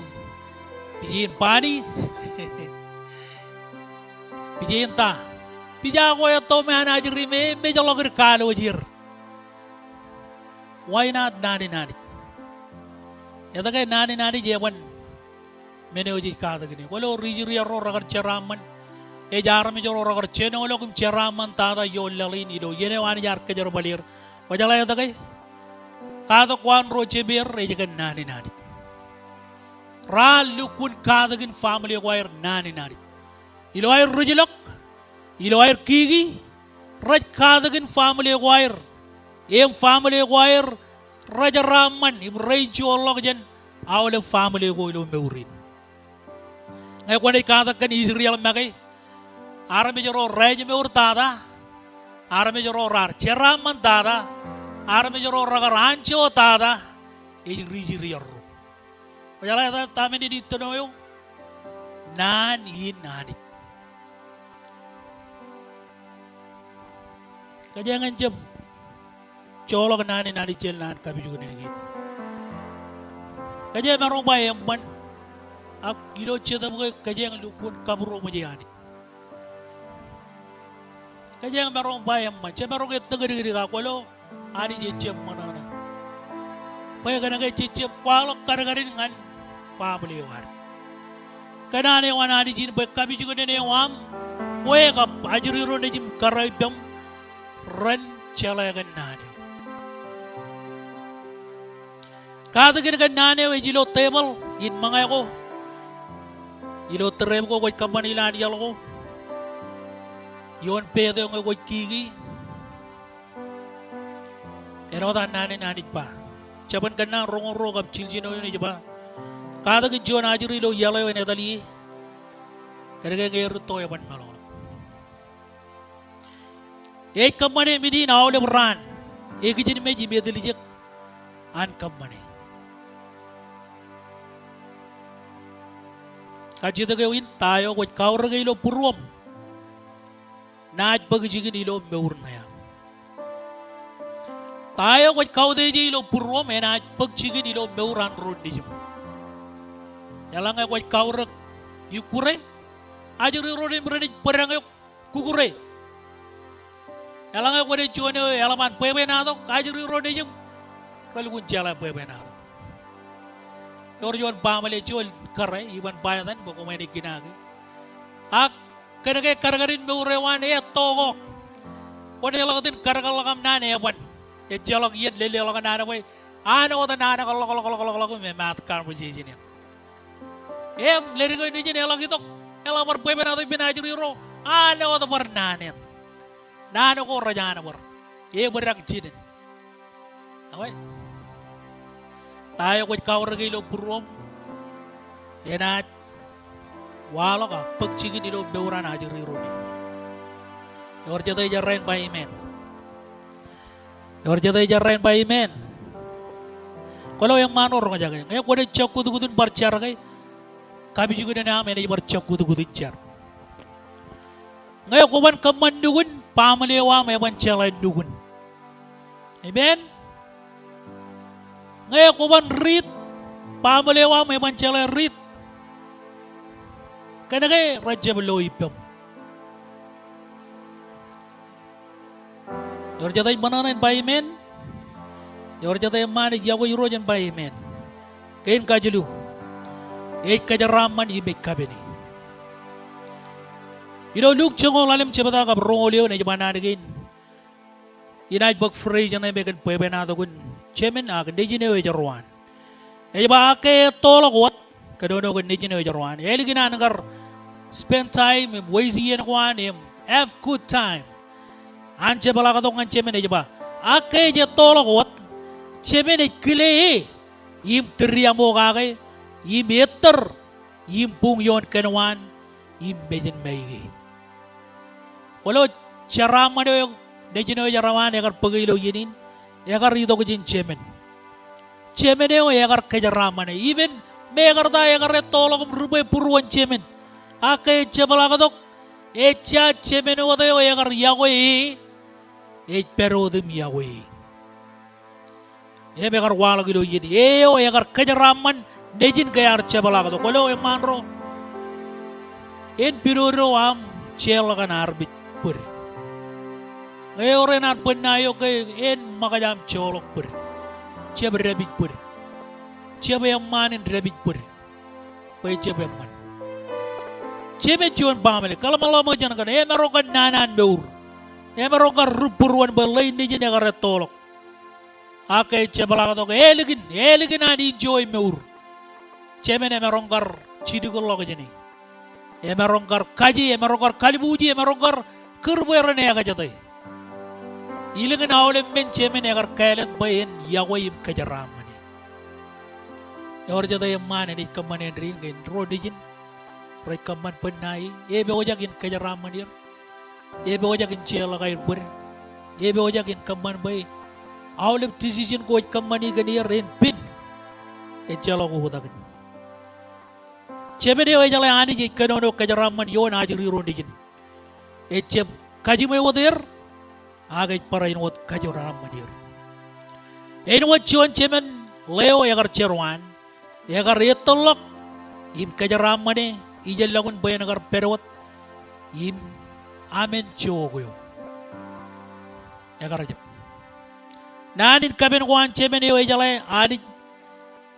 Pije in bani. Pije in ta. Pija ko etto me an ajri me emejḷọk id kalooj er. Why not naan in Anij? Etke naan in Anij eban men eo jej katakin e? Kwōlo ri Israel ro rekar jeraaṃṃan. Ej armej ro rekar jenoḷọk im jeraaṃṃan tata ioon laḷ in ilo iien eo Anij ear kōjerbal er. Kwō jeḷā etke? Katak ko an ro jemeer ej kōn naan in Anij. Raar lukkuun katakin family ko aer naan in Anij. Ilo aer ruj ḷọk, ilo aer kiki, rej katakin family ko aer. Im family ko aer, rejeraaṃṃan, im re enjoy ḷọk jān aolep family ko ilo mour in. Ñe kwōnaaj katak kōn Israel make, armej ro rejemour tata, armej ro raar jeraaṃṃan tata, armej ro rekar anjọ tata, ej ri Israel ro. Kwō jeḷā ta, ta men in ittino eo? Naan in Anij. Kōjeañ en jab joḷọk naan in Anij jān lowaan kapijuknen kein. Kōjeañ maroñ ba eṃṃan, ak ilo jetōb ke kōjeañ lukkuun kabūroṃōje Anij. Kōjeañ maroñ ba eṃṃan, jemaroñ ettōñdikdik ak kwōlo Anij ejjab ṃōṇōṇō. Bwe kōnke jej jab kwaḷọk kadkadin ñan baaṃle eo ad. Kōṇaan eo an Anij in bwe kapijuknen eo aṃ, kwe kab ajri ro nejūṃ kōrā eo ippaṃ, ren jeḷā kōn naan eo. Katakin kōn naan eo ej ilo tebōḷ in ṃōñā ko, ilo trip ko kwōj kōṃṃan ilowaan iaḷ ko, ioon pāāt eo ñe kwōj kiki. Āinwōt an naan in Anij ba. Jabōn Kōnnaan roñoul ruo kab jiljino eoon ej ba, katakin juon ajri ilo iaḷ eo en etal ie, kōnke ñe erūtto eban meḷọkḷọk. Ej kōṃṃane men in aolep raan, ekijinmej im etiljek an kōṃṃane. Kajjitōk eo in, ta eo kwōj kaorōke ilo būruōṃ naaj bōk jikin ilo mour ṇe aṃ? Ta eo kwōj kautiej ilo būruōṃ enaaj bōk jikin ilo mour an ro nejūṃ? Eḷaññe kwōj kaorōk ikkure, ajri ro nejūṃ renaaj bōdañ eok kukure. Eḷaññe kwōnaaj juon eo eḷap an bwebwenato, ajri ro nejūṃ relukkuun jeḷā bwebwenato. Ewōr juon baaṃle, juon kōrā, iban ba etan bwe koṃ naaj kinaaki. Ak Kōnke kadkadin mour eo an etto ko. Kwōn ḷọk iten kadkadḷọk aṃ naan eban. Ejjeḷọk iien lelōḷọk naan bwe an wōt naan ko ḷọk, ḷọk, ḷọk, ḷọk, ḷọk im emaat conversation eṇ. Im leddik eo nejin eḷak itok, eḷak bar bwebwenato ippān ajri ro, an wōt bar naan eṇ. Naan ko rej an bar. Ebōd ak jinen. Awe. Ta eo kwōj kaorōke ilo būruōṃ enaaj waḷọk ak bōk jikin ilo mour an ajri ro nejin. Ewōr jet ej errā in ba amen? Ewōr jet ej errā in ba amen? Kwōlo eṃṃaan ro roñjake. Ñe kwōnaaj jab kutkut in bar jar ke, kapijuknen eo aṃ enaaj bar jab kutkut in jar. Ñe kwōban kōṃṃan nukun, baaṃle eo aṃ eban jeḷā nukun. Amen. Ñe kwōban riit, baaṃle eo aṃ eban jeḷā riit. Kōnke rej jab lo ippaṃ. Ewōr jet ej ṃōṇōṇō in ba amen? Ewōr jet eṃṃaan ej iọkwe Irooj in ba amen? Kein kajilu, ej kōjeraaṃṃan im ej kapene. Ilo Luk joñoul ḷalem jebta kab roñoul eoon ej ba naan kein. Inaaj bōk phrase eṇ im ekōn bwebwenato kōn jemān ak nejin eo ejorrāān. Ej ba, ak ke ettoḷọk wōt, kōnono kōn nejin eo ejorrāān, ālikin an kar spend time im waste iien ko an im have good time, an jepḷaaktok ñan jemān ej ba, ak ke ej ettoḷọk wōt, jemān ej kile e im tūriaṃo kake im ettōr im buñ ioon kōnwaan im mejān ṃae e. Kwōlo jeraaṃṃan eo nejin eo ejorrāān ekar bōke ilo iien in, ekar itok jān jemān. Jemān eo ekar kōjeraaṃṃane. Even mekarta ekar ettoḷọk im ri bwe būruon jemān. Ak ke ej jepḷaaktok, ejja jemān wōt eo ekar iọkwe e, ej pād wōt im iọkwe e. Im ekar waḷọk ilo iien, e eo ekar kōjeraaṃṃan nejin ke ear jepḷaaktok. Kwōlo eṃṃaan ro. En pidodo aṃ jeorḷọk an armej bōd. Ñe ewōr enaaj bōd ṇae eo ke en ṃōkaj aṃ joḷọk bōd. Jab dāpij bōd. Jab eṃṃaan in dāpij bōd. Bwe jab eṃṃan. Jemān juon baaṃle, kōḷmānḷọk ṃōk jān kōn, emaroñ kar nana an mour. Emaroñ kar ri būruon bwe ḷein nejin ekar ettoḷọk. Ak ke ej jepḷaaktok, ālikin, ālikin an enjoy mour. Jemān emaroñ kar jidikḷọk jāne. Emaroñ kar kaje, emaroñ kar kalbuuji, emaroñ kar kūr bwe ren ekjete. Ilikin aolep men jemān ekar kāālōt bwe en iọkwe im kōjeraaṃṃane. Ewōr jet eṃṃaan enaaj kōṃṃan āindein ñe ro nejin rej kōṃṃan bōd ṇae e, epojak in kōjeraaṃṃan er. Epojak in jeorḷọk aer bōd. Epojak in kōṃṃan bwe aolep decision ko ej kōṃṃani kōn er en pen. Ejjeḷọk oktakin. Jemān eo ejeḷā Anij ej kōnono kōjeraaṃṃan ioon ajri ro nejin. Ejjab kajiṃwe wōt er, ak ej barāinwōt kōjeraaṃṃan er. Āinwōt juon jemān ḷeo ekar jerwaan, ekar ettōrḷọk im kōjeraaṃṃane, ijellọkun bwe en kar pād wōt im amen jook eo. Ekar jab. Naan in kapen ko an jemān eo ejeḷā Anij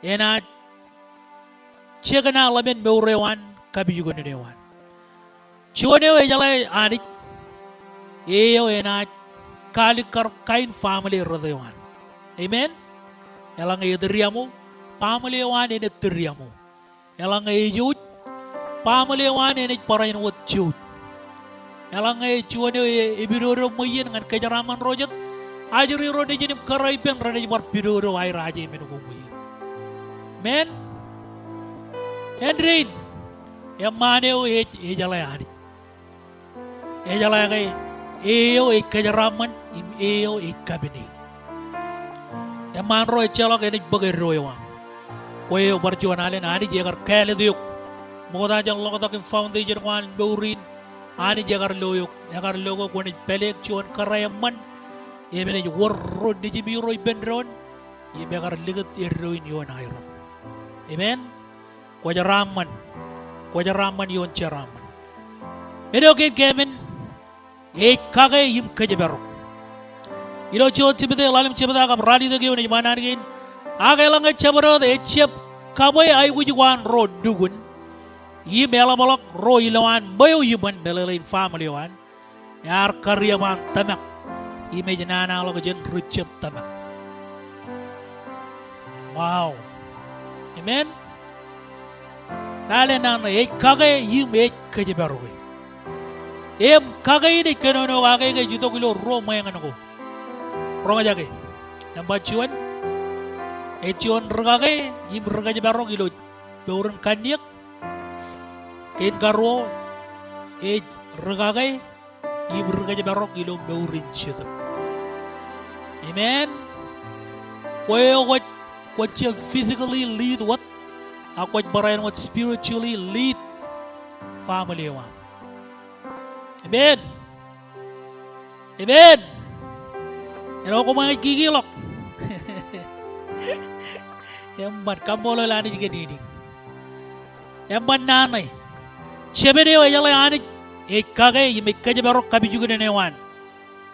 enaaj jekōṇa ḷōmān mour eo an, kapijuknen eo an. Juon eo ejeḷā Anij, e eo enaaj kaalikkar kain family rot eo an. Amen? Eḷaññe etūriaṃo, family eo an enaaj tūriaṃo. Eḷaññe ejouj, family eo an enaaj barāinwōt jouj. Eḷaññe juon eo e, epidodo ṃweien ñan kōjeraaṃṃan ro jet, ajri ro nejin im kōrā ippān renaaj bar pidodo aer aje men ko ṃweien. Amen? Āindein, eṃṃaan eo ej, ejeḷā Anij. Ejeḷā ke e eo ej kōjeraaṃṃan im e eo ej kapene. Eṃṃaan ro, ejjeḷọk enaaj bōk eddo eo aṃ. Kwe eo bar juon alen, Anij ekar kāālōt eok. Ṃokta jān ḷoktak im foundation ko an mour in, Anij ekar lo eok. Ekar lo ke kwōnaaj pāleek juon kōrā eṃṃan im enaaj wōr ro nejimi ro ippān doon im ekar likūt eddo in ioon aerōk. Amen. Kwōjeraaṃṃan. Kwōjeraaṃṃan ioon jeraaṃṃan. Men eo kein keemān, ej kake im kōjparok. Ilo juon Timote ḷalem jebta kab ralitōk eoon ej ba naan kein, ak eḷaññe jabdewōt ejjab kabwe aikuj ko an ro nukun, im eḷapḷọk ro ilowaan ṃweo iṃōn meḷeḷein family eo an, ear kariab an tōmak im ej nanaḷọk jān ri jab tōmak. Wow. Amen. Lale naan ṇe, ej kake im ej kōjparoke. Im kake in ej kōnono kake ke ej itok ilo ruo ṃweeñin ko. Roñjake. Nōṃba juon, ej juon ri kake im ri kōjparok ilo mour in kanniōk. Kein karuo, ej ri kake im ri kōjparok ilo mour in jetōb. Amen. Kwe eo kwōj, kwōj jab physically lead wōt, ak kwōj barāinwōt spiritually lead family eo aṃ. Amen. Amen. Āinwōt koṃ ej kikiḷọk. Eṃṃan, kaṃṃoolol Anij kōn iien in. Eṃṃan naan ṇe. Shepherd eo ejeḷā Anij ej kake im ej kōjparok kapijuknen eo an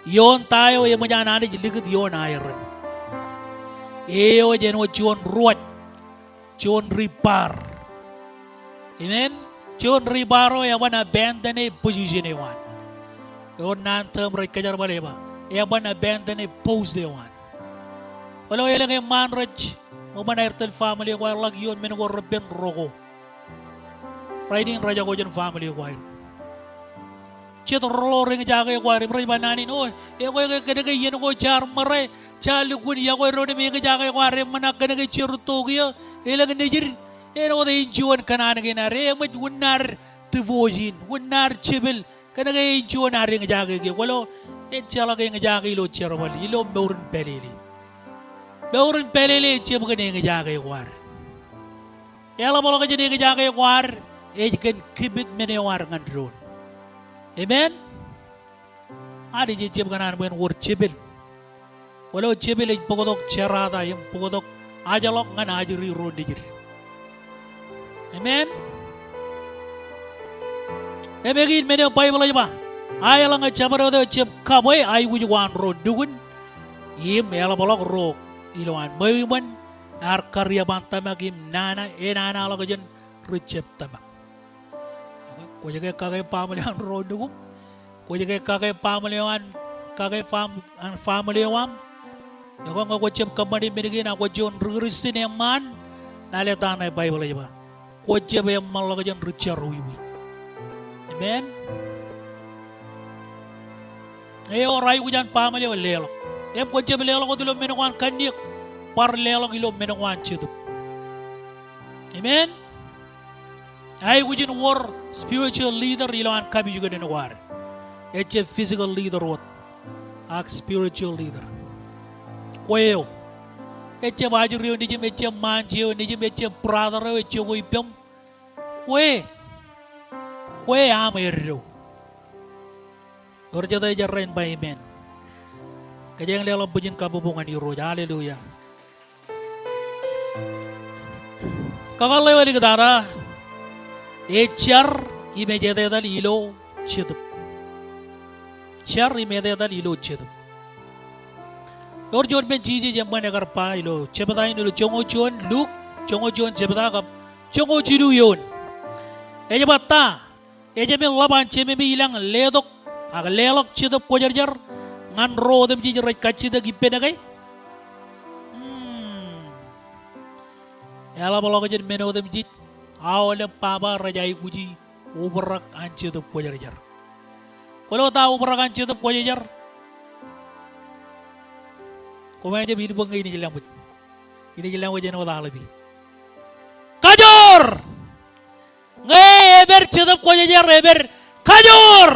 ioon ta eo eṃōj an Anij likūt ioon aer. Eo ej āinwōt juon ruwaj, juon ri bar. Amen. Juon ri bar eo eban abandon e position eo an. Ewōr naan term rej kōjerbale ba, eban abandon e post eo an. Kwōlo elōñ eṃṃaan rej ṃōṃan aer tōl family ko aer ḷak ioon men ko repen roko. Rainin rej jako jān family ko aer. Jet rōḷọk eñjake ko ad im rej ba naan in, o, ekwe ke kōnke iien ko jaar ṃōrā, jaar lukkuun yokwe doon im eñjake ko ad eṃṃan ak kōnke je rūtto kiiō, elōñ nejid, āinwōt ej juon kōṇaan kein ad, eṃōj unin ad divorce in, unin ad jepel, kōnke ej juon ad eñjake kiiō. Kwōlo, ejjeḷọk eñjake ilo jerbal, ilo mour in pālele. Mour in pālele ejjab kōn eñjake ko ad. Eḷapḷọk jān eñjake ko ad, ej kōn commitment eo ad ñan doon. Amen. Anij ejjab kōṇaan bwe en wōr jepel. Kwōlo jepel ej bōktok jerata im bōktok ajḷọk ñan ajri ro nejid. Amen. Im eñin men eo Baibōḷ ej ba, a eḷaññe jabdewōt eo ejjab kabwe aikuj ko an ro nukun, im eḷapḷọk ro ilowaan ṃweo iṃōn, ear kariab an tōmak im nana, enanaḷọk jān ri jab tōmak. Kwōj ke kake family eo an ro nukuṃ. Kwōj ke kake family eo an, kake fam-, an family eo aṃ. Ekwe ñe kwōj jab kōṃṃani men kein ak kwōj juon ri Kristian eṃṃaan, lale ta ṇe Baibōḷ ej ba, kwōj jab eṃṃanḷọk jān ri jerọwiwi. Amen. Ewōr aikuj an family eo leḷọk. Im kwōn jab leḷọk wōt ilo men ko an kanniōk. Bar leḷọk ilo men ko an jetōb. Amen. Aikuj in wōr spiritual leader ilowaan kapijuknen ko ad. Ejjab physical leader wōt, ak spiritual leader. Kwe eo. Ejjab ajri eo nejiṃ, ejjab ṃaanje eo nejiṃ, ejjab brother eo ej jokwe ippaṃ. Kwe. Kwe aṃ eddo. Ewōr jet ej errā in ba amen. Kōjeañ leḷọk bwijin kabbokbok ñan Irooj. Hallelujah. Kakōḷḷe eo āliktata, ej jar im ej etetal ilo jetōb. Jar im etetal ilo jetōb. Ewōr juon men Jisōs eṃṃan ekar ba ilo jebta in ilo joñoul juon Luk, joñoul juon jebta kab joñoul jilu eoon. Ej ba ta, ejāmin ḷap an Jememi ilañ letok ak leḷọk Jetōb Kwōjarjar ñan ro otemjej rej kajjitōk ippān ke? Hmm. Eḷapḷọk jān men otemjej, aolep baba rej aikuji obrak an Jetōb Kwōjarjar. Kwōlo ta obrak an Jetōb Kwōjarjar? Koṃ ejjab ilbōk ñe inij lọmọj. Inij lọmọj āinwōt aḷap in. Kajoor! Ñe epād Jetōb Kwōjarjar, epād kajoor.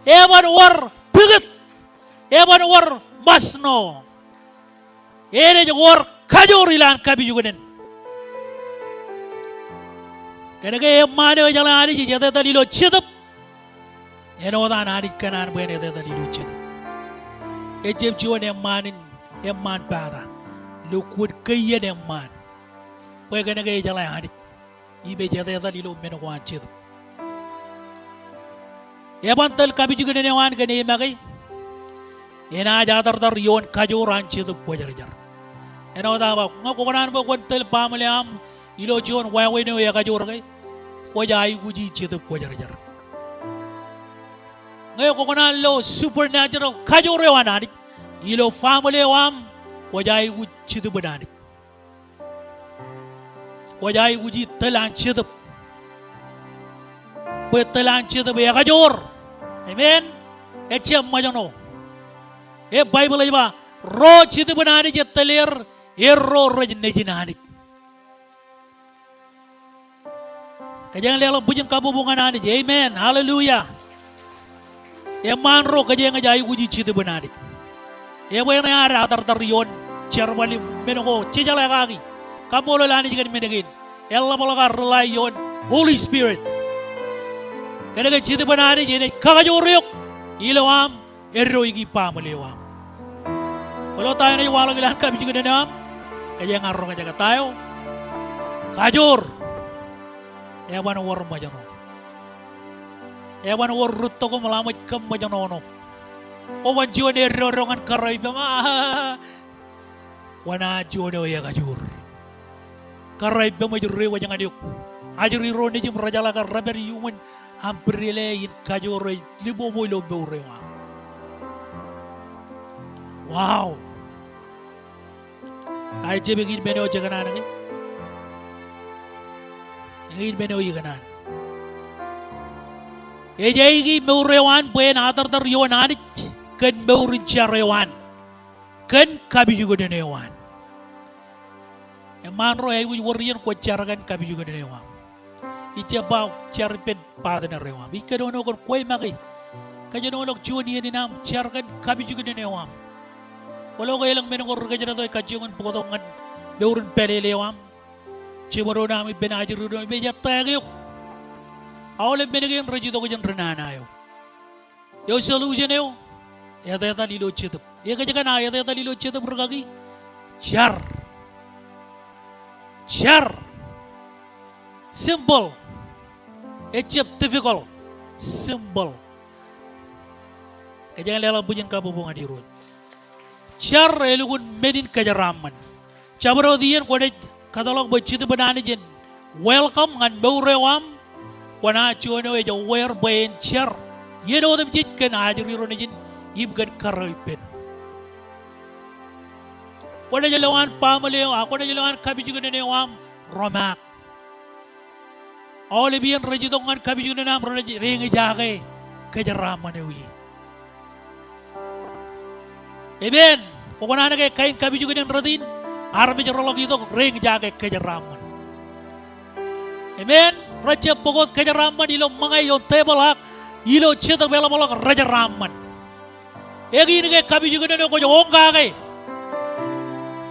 Eban wōr pukot. Eban wōr ṃōsno. Enaaj wōr kajoor ilowaan kapijuknen. Kōnke eṃṃaan eo ejeḷā Anij ej etetal ilo jetōb. Āinwōt an Anij kōṇaan bwe en etetal ilo jetōb. Ejjab juon eṃṃaan in, eṃṃaan pata. Lukkuun keiien eṃṃaan. Bwe kōnke ejeḷā Anij. Im ej etetal ilo men ko an jetōb. Eban tōl kapijuknen eo an kōn e make. Enaaj atartar ioon kajoor an Jetōb Kwōjarjar. Āinwōt aō ba, ñe kwō kōṇaan bwe kwōn tōl baaṃle eo aṃ ilo juon wāween eo ekajoor ke? kwōj aikuji Jetōb Kwōjarjar. Ñe kwō kōṇaan lo supernatural kajoor eo an Anij ilo family eo aṃ, kwōj aikuj Jetōb in Anij. Kwōj aikuji tōl an Jetōb. Bwe tōl an Jetōb ekajoor. Amen. Ejjab ṃōjṇọ. Im Baibōḷ ej ba, ro Jetōb in Anij ettōl er, erro rej nejin Anij. Kōjeañ leḷọk bwijin kabbokbok ñan Anij. Amen. Hallelujah. Eṃṃaan ro kōjeañ ej aikuji Jetōb in Anij. Ebwe eṇ ear atartar ioon jerbal im men ko jejeḷā kaki. Kaṃṃoolol Anij kōn men kein. Eḷapḷọk ad rely ioon Holy Spirit. Kōnke Jetōb in Anij enaaj kakajoor eok ilo aṃ eddoiki family eo aṃ. Kwōlo ta eo enaaj waḷọk ilowaan kapijuknen eo aṃ? Kōjeañ roñjake ta eo? Kajoor. Eban wōr ṃōjṇọ. Eban wōr rūtto koṃ ḷak ṃōj kōm ṃōjṇọṇọ. Kwōban juon eddodo ñan kōrā ippaṃ, a, kwōnaaj juon eo ekajoor. Kōrā ippaṃ ej reiwōj ñan eok. Ajri ro nejūṃ rejeḷā ke rej pād iuṃwin aṃ pidilā in kajoor eo ej lipopo ilo mour eo aṃ. Wow. Kajjitōk men eo jekōṇaan ke? Eñin men eo ikōṇaan. Ej aiki mour eo an bwe en atartar ioon Anij kōn mour in jar eo an. Kōn kapijuknen eo an. Eṃṃaan ro aikuj wōr iien kwōj jar kōn kapijuknen eo aṃ. Ij jab ba jar ippān partner eo aṃ. Ij kōnono kōn kwe make. Kōjenoḷọk juon iien in aṃ jar kōn kapijuknen eo aṃ. Kwōlo ke elōñ men ko ri kōjdat eo ej kajjioñ in bōktok ñan mour in pālele eo aṃ. Jemdoon aṃ ippān ajri doon im ej ettā eok. Aolep men kein rej itok jān ri nana eo. Eo solution eo, etetal ilo Jetōb. Ekōjkan aō etetal ilo Jetōb rikaki? Jar. Jar. Simple. Ejjab difficult. Simple. Kōjeañ leḷọk bwijin kabbokbok ñan Irooj. Jar elukkuun men in kōjeraaṃṃan. Jabdewōt iien kwōnaaj kōtḷọk bwe Jetōb in Anij en welcome ñan mour eo aṃ, kwōnaaj juon eo ej aware bwe en jar iien otemjej kōn ajri ro nejin im kōn kōrā ippān. Kwōnaaj lowaan family eo, a kwōnaaj lowaan kapijuknen eo aṃ romaak. Aolep iien rej itok ñan kapijuknen eo aṃ renaaj eñjake kōjeraaṃṃan eo ie. Amen. Kwōkōṇaan ke kain kapijuknen rot in, armej reḷọk itok reñjake kōjeraaṃṃan. Amen. Rejjab bōk wōt kōjeraaṃṃan ilo ṃōñā ioon tebōḷ ak ilo Jetōb eḷapḷọk rejeraaṃṃan. Eñin ke kapijuknen eo kwōj oñkake.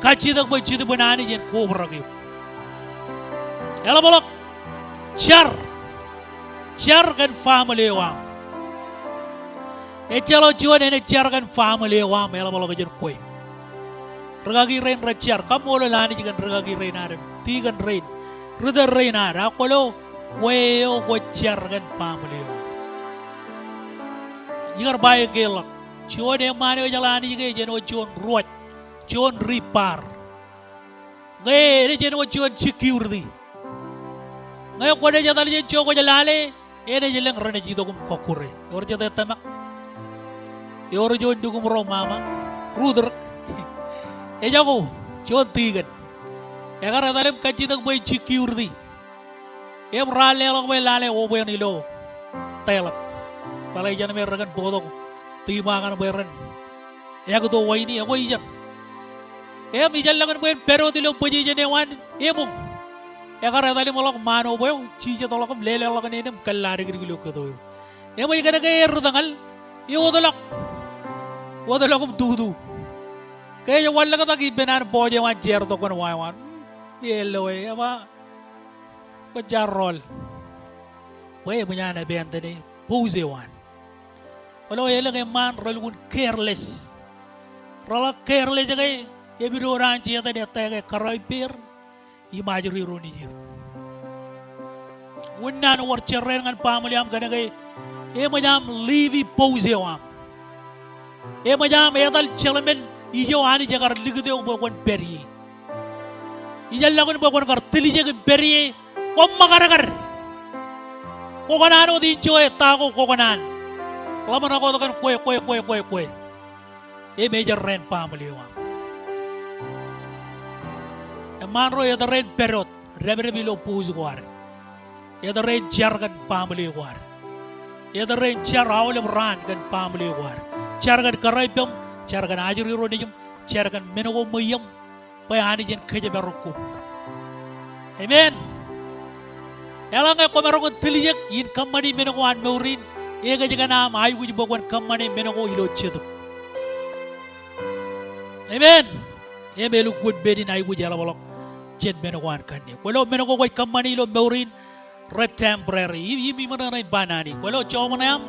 Kajjitōk bwe Jetōb in Anij en kobrak eok. Eḷapḷọk jar. Jar kōn family eo aṃ. Ejjeḷọk juon enaaj jar kōn family eo aṃ eḷapḷọk jān kwe. Rikaki rein rej jar, kaṃṃoolol Anij kōn rikaki rein ad im tikōn rein, ritōl rein ad, ak kwōlo kwe eo kwōj jar kōn family eo aṃ. Ikar ba eñin ḷọk. Juon eṃṃaan eo ejeḷā Anij ke ej āinwōt juon ruwaj, juon ribar. Ñe enaaj āinwōt juon security. Ñe kwōnaaj etal jān ijo kwōj lale, enaaj lōñ renaaj itok im kọkkure. Ewōr jete tōmak? Ewōr juon lukkuun ro ṃaṃa? Rūtōk. Ejako, juon tikōn. Ekar etal im kajjitōk bwe en security. Im raar leḷọk bwe en lale, o bwe en ilo tōḷap. Bōlen ijeṇ me rekōn bōktok tiṃa kaṇ bwe ren ekto waini, ekwe ijeṇ. Im ijellọkin bwe en pād wōt ilo position eo an ebuñ. Ekar etal im ḷọk ṃaan obwe eo, jijet ḷọk im leleḷọk neen im kōllaadikdik ilo kōto eo. Im ej kōnke erūtōñal, ewōtlọk. Wōtlọk im tutu. Ke ej wanlōñtak ippān an boss eo an jeer tok kōn wa eo an. Eo e, eba, kwōj jar rọọl. Bwe eṃōj an abandon e boss eo an. Kwōlo elōñ eṃṃaan relukkuun careless. Reḷak careless ke epidodo an Setan ettā ke kōrā ippāer im ajri ro nejier. Unin an wōr jerrāān ñan family eo aṃ kōnke eṃōj aṃ leave boss eo aṃ. Eṃōj aṃ etal jeḷmān ijo Anij ekar likūt eok bwe kwōn pād ie. Ijellọkin bwe kwōn kar tiljek im pād ie, kwō ṃōkadkad. Kōkōṇaan wōt in joe ta ko kōkōṇaan. Ḷōmṇak wōt kōn kwe, kwe, kwe, kwe, kwe. Im ejirrāān baaṃle eo aṃ. Eṃṃaan ro etōr in pād wōt, dāpdep ilo booth ko ad. Etōr in jar kōn baaṃle ko ad. Etōr in jar aolep raan kōn baaṃle ko ad. Jar kōn kōrā ippaṃ, jar kōn ajri ro nejiṃ, jar kōn men ko ṃweiōṃ, bwe Anij en kōjparok koṃ. Amen. Eḷaññe kwōmaroñ in tiljek in kōṃṃani men ko an mour in, ekōjkan aṃ aikuj bwe kwōn kōṃṃane men ko ilo jetōb. Amen. Im elukkuun men in aikuj eḷapḷọk jān men ko an kanniōk. Kwōlo men ko kwōj kōṃṃani ilo mour in, rej temporary. Im, im, im ṃōṇōṇō in ba naan in. Kwōlo joñan aṃ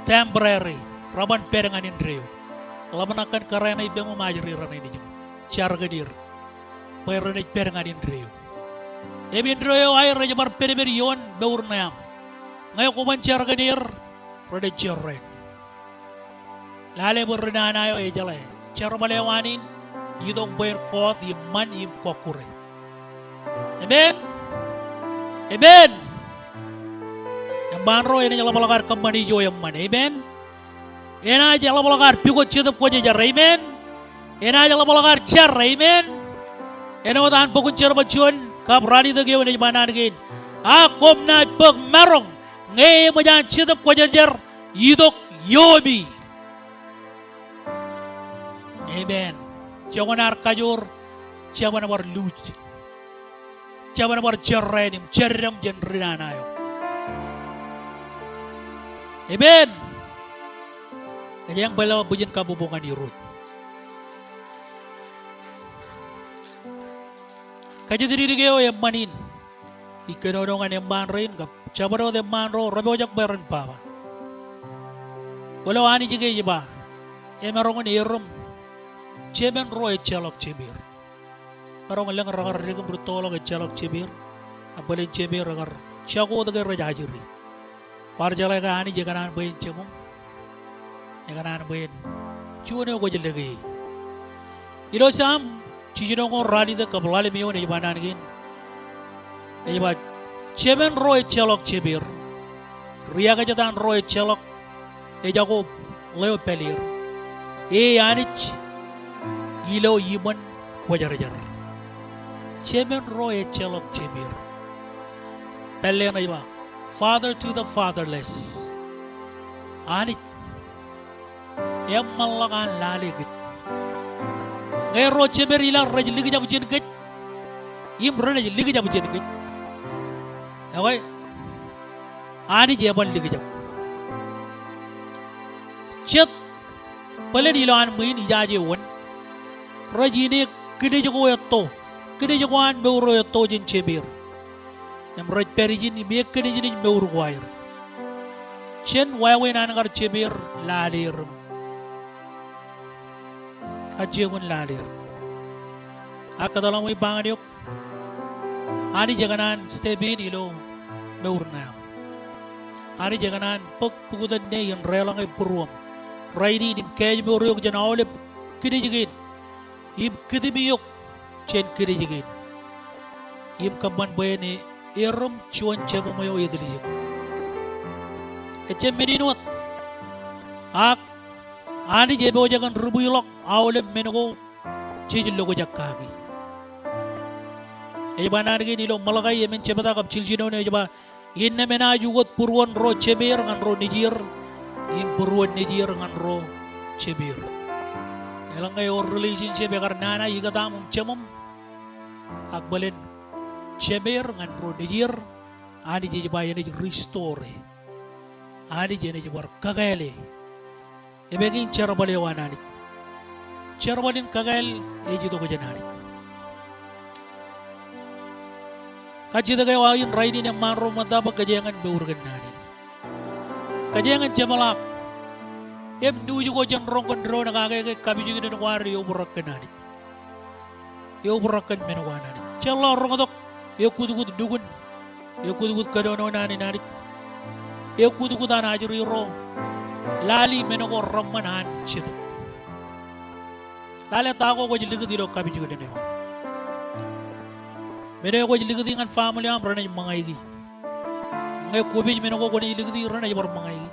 temporary. Reban pād ñan indeeo. Ḷōmṇak kōn kōrā ṇe ippaṃ im ajri raṇe nejiṃ. Jar kōn er. Bwe renaaj pād ñan indeeo. Im indeeo eo aer ej bar pedped ioon mour ṇe aṃ. Ñe kwōban jar kōn er, renaaj jorrāān. Lale bwe ri nana eo ejeḷā jerbal eo an in itok bwe en kọọt im ṃan im kọkkure. Amen. Amen. Eṃṃaan ro enaaj ḷapḷọk ad kōṃṃani ijo eṃṃan. Amen. Enaaj ḷapḷọk ad pukot Jetōb Kwōjarjar. Amen. Enaaj ḷapḷọk ad jar. Amen. Āinwōt an bok in Jerbal juon kab ralitōk eoon ej ba naan kein. Ak koṃ naaj bōk maroñ ñe eṃōj an Jetōb Kwōjarjar itok iomi. Amen. Joñan ad kajoor, jeban bar luuj. Jeban bar jorrāān im jeddam jān ri nana eo. Amen. Kōjeañ bōlen bwijin kabbokbok ñan Irooj. Kajjitōk eo eṃṃan in ij kōnono ñan eṃṃaan rein kab jabdewōt eṃṃaan ro rej pojak bwe ren baba. Kwōlo Anij ke ej ba, emaroñ in erom jemān ro ejjeḷọk jemāer. Emaroñ in lōñ rekar dik im rūttoḷọk ejjeḷọk jemāer. Ak bōlen jemāer ekar jako wōt ke rej ajri. Kwaar jeḷā ke Anij ekōṇaan bwe en jemem? Ekōṇaan bwe en juon eo kwōj lōke e. Ilo Sam jiljino ñoul ralitōk kab ḷalem eoon ej ba naan kein. Ej ba, jemān ro ejjeḷọk jemāer. Riakijetan ro ejjeḷọk ejako ḷeo pāleer. E Anij ilo iṃōn kwōjarjar. Jemān ro ejjeḷọk jemāer. Pālle ṇe ej ba, father to the fatherless. Anij eṃṃanḷọk an lale kōj. Ñe ro jemāer ilaḷ rej likjab jān kōj im renaaj likjab jān kōj, ekwe Anij eban likjab. Jet bōlen ilo an ṃwiin ijaje wōn rej ine kinej ko etto, kinej ko an mour eo etto jān jemāer. Im rej pād ijin im ekkōnejnej mour ko aer. Jen wāween an kar jemāer lale er im kajjioñ in lale er. Ak kōtḷọk ṃōj ba ñan eok, Anij ekōṇaan step in ilo mour ṇe aṃ. Anij ekōṇaan bōk pukot ṇe in deḷọñe būruōṃ rainin im kaājmour eok jān aolep kinej kein im kitimi eok jān kinej kein im kōṃṃan bwe en erom juon jemem eo etiljek. Ejjab men in wōt. Ak Anij epojak in ribwiḷọk aolep men ko jej lokjak kaki. Ej ba naan kein ilo Malakai emān jebta kab jiljino ṇe ej ba, innām enaaj ukōt būruon ro jemāer ñan ro nejier, im būruon nejier ñan ro jemāer. Eḷaññe ewōr relationship ekar nana ikōtaṃ im jemōṃ, ak bōlen jemāer ñan ro nejier, Anij ej ba enaaj restore. Anij enaaj bar kakāāle. Epekin jerbal eo an Anij. Jerbal in kakāāl ej itok jān Anij. Kajjitōk eo aō in rainin eṃṃaan ro ṃōtta bwe kōjeañ in mour kōn naan in. Kōjeañ in jeṃḷaak im nuuj ko jān roñ kōn doon kake ke kapijuknen ko ad eobrak kōn Anij. Eobrak kōn men ko an Anij. Jeḷḷọk roñtok, ekkutkut lukkuun, ekkutkut kōnono naan in Anij, ekkutkut an ajri ro, lali men ko reṃṃan an Jetōb. Lale ta ko kwōj likūt ilo kapijuknen eo aṃ. Men eo kwōj likūti ñan family eo aṃ renaaj ṃōñā ki. Ñe kwōpej men ko kwōnaaj likūti, ren ej bar ṃōñā e.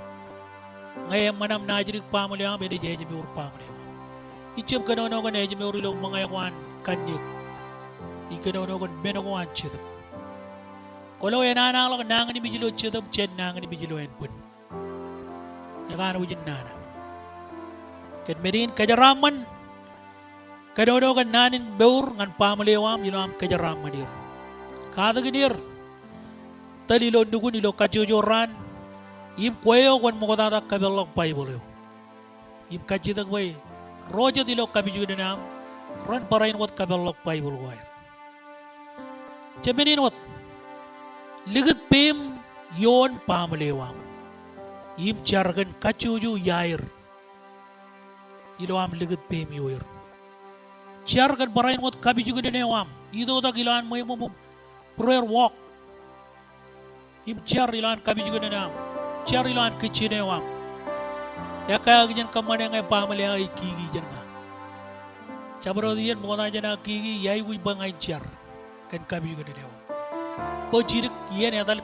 Ñe eṃṃan aṃ naajdik baaṃle eo aṃ, enaaj ājmour baaṃle eo aṃ. Ij jab kōnono kōn ājmour ilo ṃōñā ko an kanniōk. Ij kōnono kōn men ko an Jetōb. Kwōlo enaanaḷọk nañinmej ilo Jetōb jān nañinmej ilo ānbwin. Ekanooj in nana. Kōn men in kōjeraaṃṃan, kōnono kōn naan in mour ñan baaṃle eo aṃ ilo aṃ kōjeraaṃṃan er. Katakin er tōl ilo nukun ilo kajjojo raan, im kwe eo kwōn ṃoktata kōpeḷḷọk Baibōḷ eo. Im kajjitōk bwe ro jet ilo kapijuknen eo aṃ ren barāinwōt kōpeḷḷọk Baibōḷ ko aer. Jab men in wōt, likūt peiṃ ioon baaṃle eo aṃ. Im jar kōn kajjojo iaer ilo aṃ likūt peiṃ ioer. Jar kōn barāinwōt kapijuknen eo aṃ. Itoitak ilowaan ṃweo ṃōṃ im prayer walk. Im jar ilowaan kapijuknen eo aṃ. Jar ilowaan kitchen eo aṃ. Ekkā kijen kōṃṃane ñe baaṃle eo aō ej kiki jān ña. Jabdewōt iien ṃokta jān aō kiki, ij aikuj bwe ña in jar kōn kapijuknen eo aō. Bwe jidik iien etal,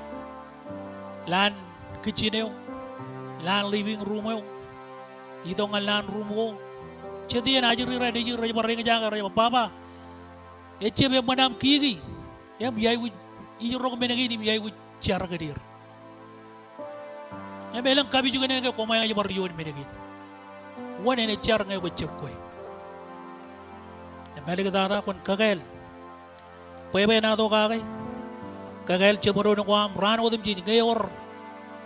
laan kitchen eo, laan living room eo, itok ñan laan room ko. Jet iien ajri ro nejū rej bar eñjake, rej ba, "Baba, ejjab eṃṃan aṃ kiki." Im ij aikuj, ij rok men kein im ij aikuj jar kōn er. Im elōñ kapijuknen ke koṃeañ ej bar ioon men kein. Wōn enaaj jar ñe kwōjab kwe? Im āliktata kwōn kakāāl. Bwebwenato kake. Kakāāl jeṃdoon ko aṃ raan otemjej ñe ewōr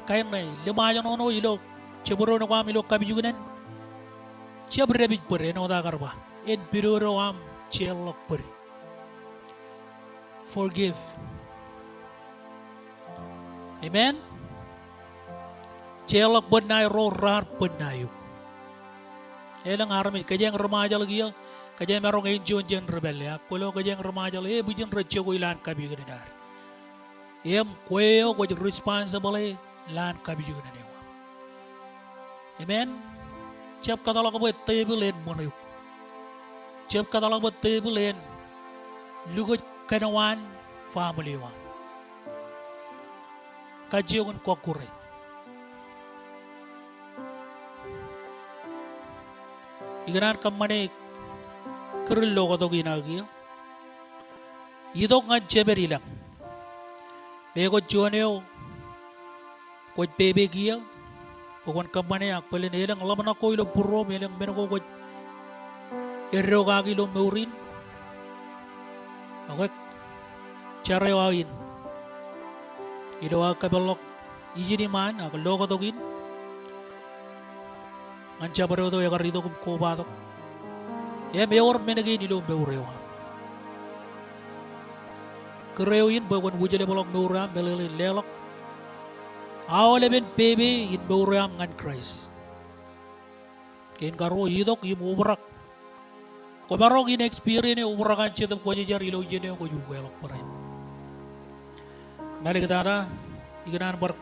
kain ṇe limjān ṇo ilo jeṃdoon ko aṃ ilo kapijuknen. Jab dāpij bōd, āinwōt aō kar ba, en pidodo aṃ jeorḷọk bōd. Forgive. Amen. Jeorḷọk bōd ṇae ro raar bōd ṇae eok. Elōñ armej, kōjeañ ri Ṃajeḷ kiiō, kōjeañ maroñ enjoy jān ri pālle, ak kwōlo kōjeañ ri Ṃajeḷ, e, bwijin rej jako ilowaan kapijuknen ad. Im kwe eo kwōj responsible e ilowaan kapijuknen eo aṃ. Amen. Jab kōtḷọk bwe tepil en ṃōṇ eok. Jab kōtḷọk bwe tepil en lukkuun kōnwaan family eo aṃ. Kajjioñ in kọkkure. Ikōṇaan kōṃṃane kūr in lokatok in aō kiiō. Itok ñan jemed ilañ. Meñe kwōj juon eo kwōj pepe kiiō, bwe kwōn kōṃṃane ak bōlen elōñ ḷōmṇak ko ilo būruoṃ, elōñ men ko kwōj eddo kaki ilo mour in. Ak jar eo aō in ilo aō kōpeḷḷọk ijin iṃaan ak lokatok in ñan jabdewōt eo ekar itok im kobatok. Im ewōr men kein ilo mour eo aṃ. Kūr eo in bwe kwōn wūjlepḷọk mour eo aṃ, meḷeḷein leḷọk aolepen pepe in mour eo aṃ ñan Christ. Kein karuo, itok im obrak. Kwōmaroñ in experience e obrak an Jetōb Kwōjarjar ilo iien eo kwōj ukeḷọk barāinwōt. Im āliktata, ikōṇaan bar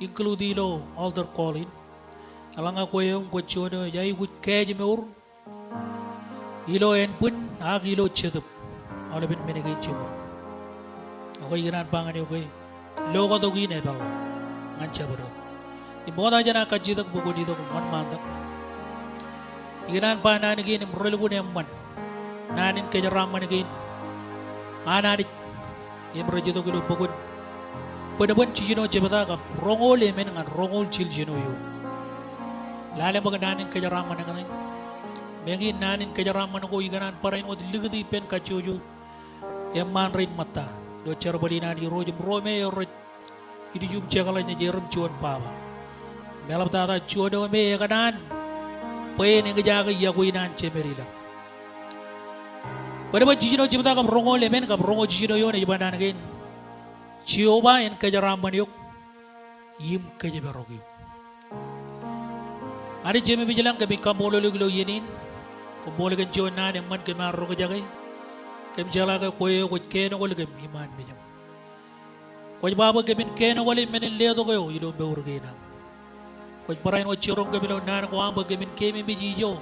include ilo altar call in. Eḷaññe kwe eo kwōj juon eo ej aikuj kaājmour ilo ānbwin ak ilo Jetōb aolepen men kein jiṃor. Ak ikōṇaan ba ñan eok ke lokatok in epeḷḷọk ñan jabdewōt. Im ṃokta jān aō kajjitōk bwe kwōn itok im wōnṃaantak, ikōṇaan ba naan kein im relukkuun eṃṃan naan in kōjeraaṃṃan kein an Anij im rej itok ilo bok in Bōnbōn jiljino jebta kab roñoul emān ñan roñoul jiljino eoon. Lale ṃōk naan in kōjeraaṃṃan eñṇe. Meñe in naan in kōjeraaṃṃan ko ikōṇaan barāinwōt likūt ippān kajjojo eṃṃaan rein ṃōtta ilo jerbal in an Irooj im ro me rej ilju im jekḷaj naaj erom juon baba. Im eḷaptata juon eo me ekōṇaan bwe en eñjake iọkwe in an jemed ilañ. Bōnbōn jiljino jebta kab roñoul emān kab roñoul jiljino eoon ej ba naan kein: Jeova en kōjeraaṃṃan eok im kōjparok eok. Anij Jemem ilañ, kōmij kaṃṃoolol eok ilo iien in. Koṃṃool kōn juon naan eṃṃan kōm ar roñjake. Kōm jeḷā ke kwe eo kwōj keenokol kōm iṃaan mejaṃ. Kwōj ba bwe kōmin keenokole men in letok eo ilo mour kein aṃ. Kwōj barāinwōt jiroñ kōm ilo naan ko aṃ bwe kōmin keememej ijo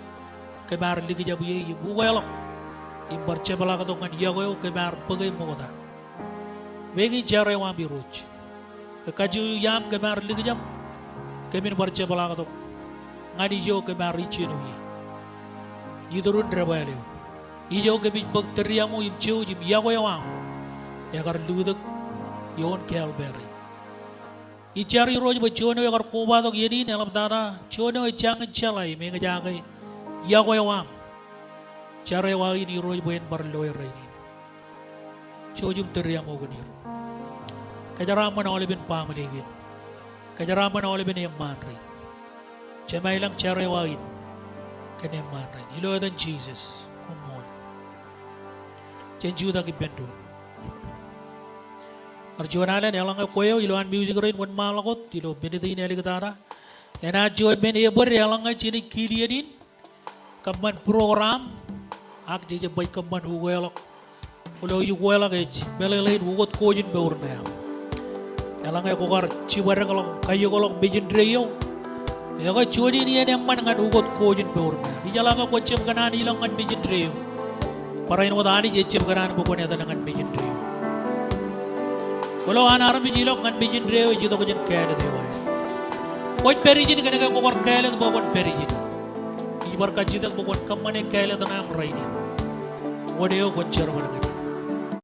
kōm ar likjab ie im ukeḷọk im bar jepḷaaktok ñan iọkwe eo kōm ar bōke ṃokta. Meñe in jar eo aṃ Irooj. Kajju iaam kōm ar likjab, kōmin bar jepḷaaktok ñan ijo kōm ar ijjino ie. Iturin debwāāl eo. Ijo kōmij bōk tūriaṃo im jouj im yokwe eo aṃ ekar lutōk ioon Kalvari. Ij jar Irooj bwe juon eo ekar kobatok iien in eḷaptata juon eo ej jañin jeḷā im eñjake yokwe eo aṃ. Jar eo aō in Irooj bwe en bar loe rainin. Jouj im tūriaṃo kōn er. Kōjeraaṃṃan aolepen baaṃle kein. Kōjeraaṃṃan aolepen eṃṃaan rein. Jemem ilañ jar eo aō in kōn eṃṃaan rein. Ilo etan Jisōs, koṃṃool. Jen jutak ippān doon. Bar juon alen eḷaññe kwe eo ilo an music rein wōnṃaanḷọk wōt ilo minit in āliktata. Enaaj juon men ebōd eḷaññe jenaaj kiil iien in. Kōṃṃan program, ak jej jab baj kōṃṃan ukeḷọk. Kwōlo ej ukeḷọk ej meḷeḷein ukōt ko in mour ṇe aṃ. Eḷaññe kwō kar jibadekḷọk, kajookḷọk mej indeeo. Ekwe juon in iien eṃṃan ñan ukōt ko in mour ṇe aṃ. Ijeḷā ke kwōj jab kōṇaan ilọk ñan mej indeeo. Barāinwōt Anij ej jab kōṇaan bwe kwōn etal ñan mej indeeo. Kwōlo an armej ilọk ñan mej indeeo ej itok jān kāālōt eo aer. Kwōj pād ijin kōnke kwō bar kāālōt bwe kwōn pād ijin. Ij bar kajjitōk bwe kwōn kōṃṃane kāālōt ṇe aṃ rainin. Wōn eo kwōn jerbal ñan.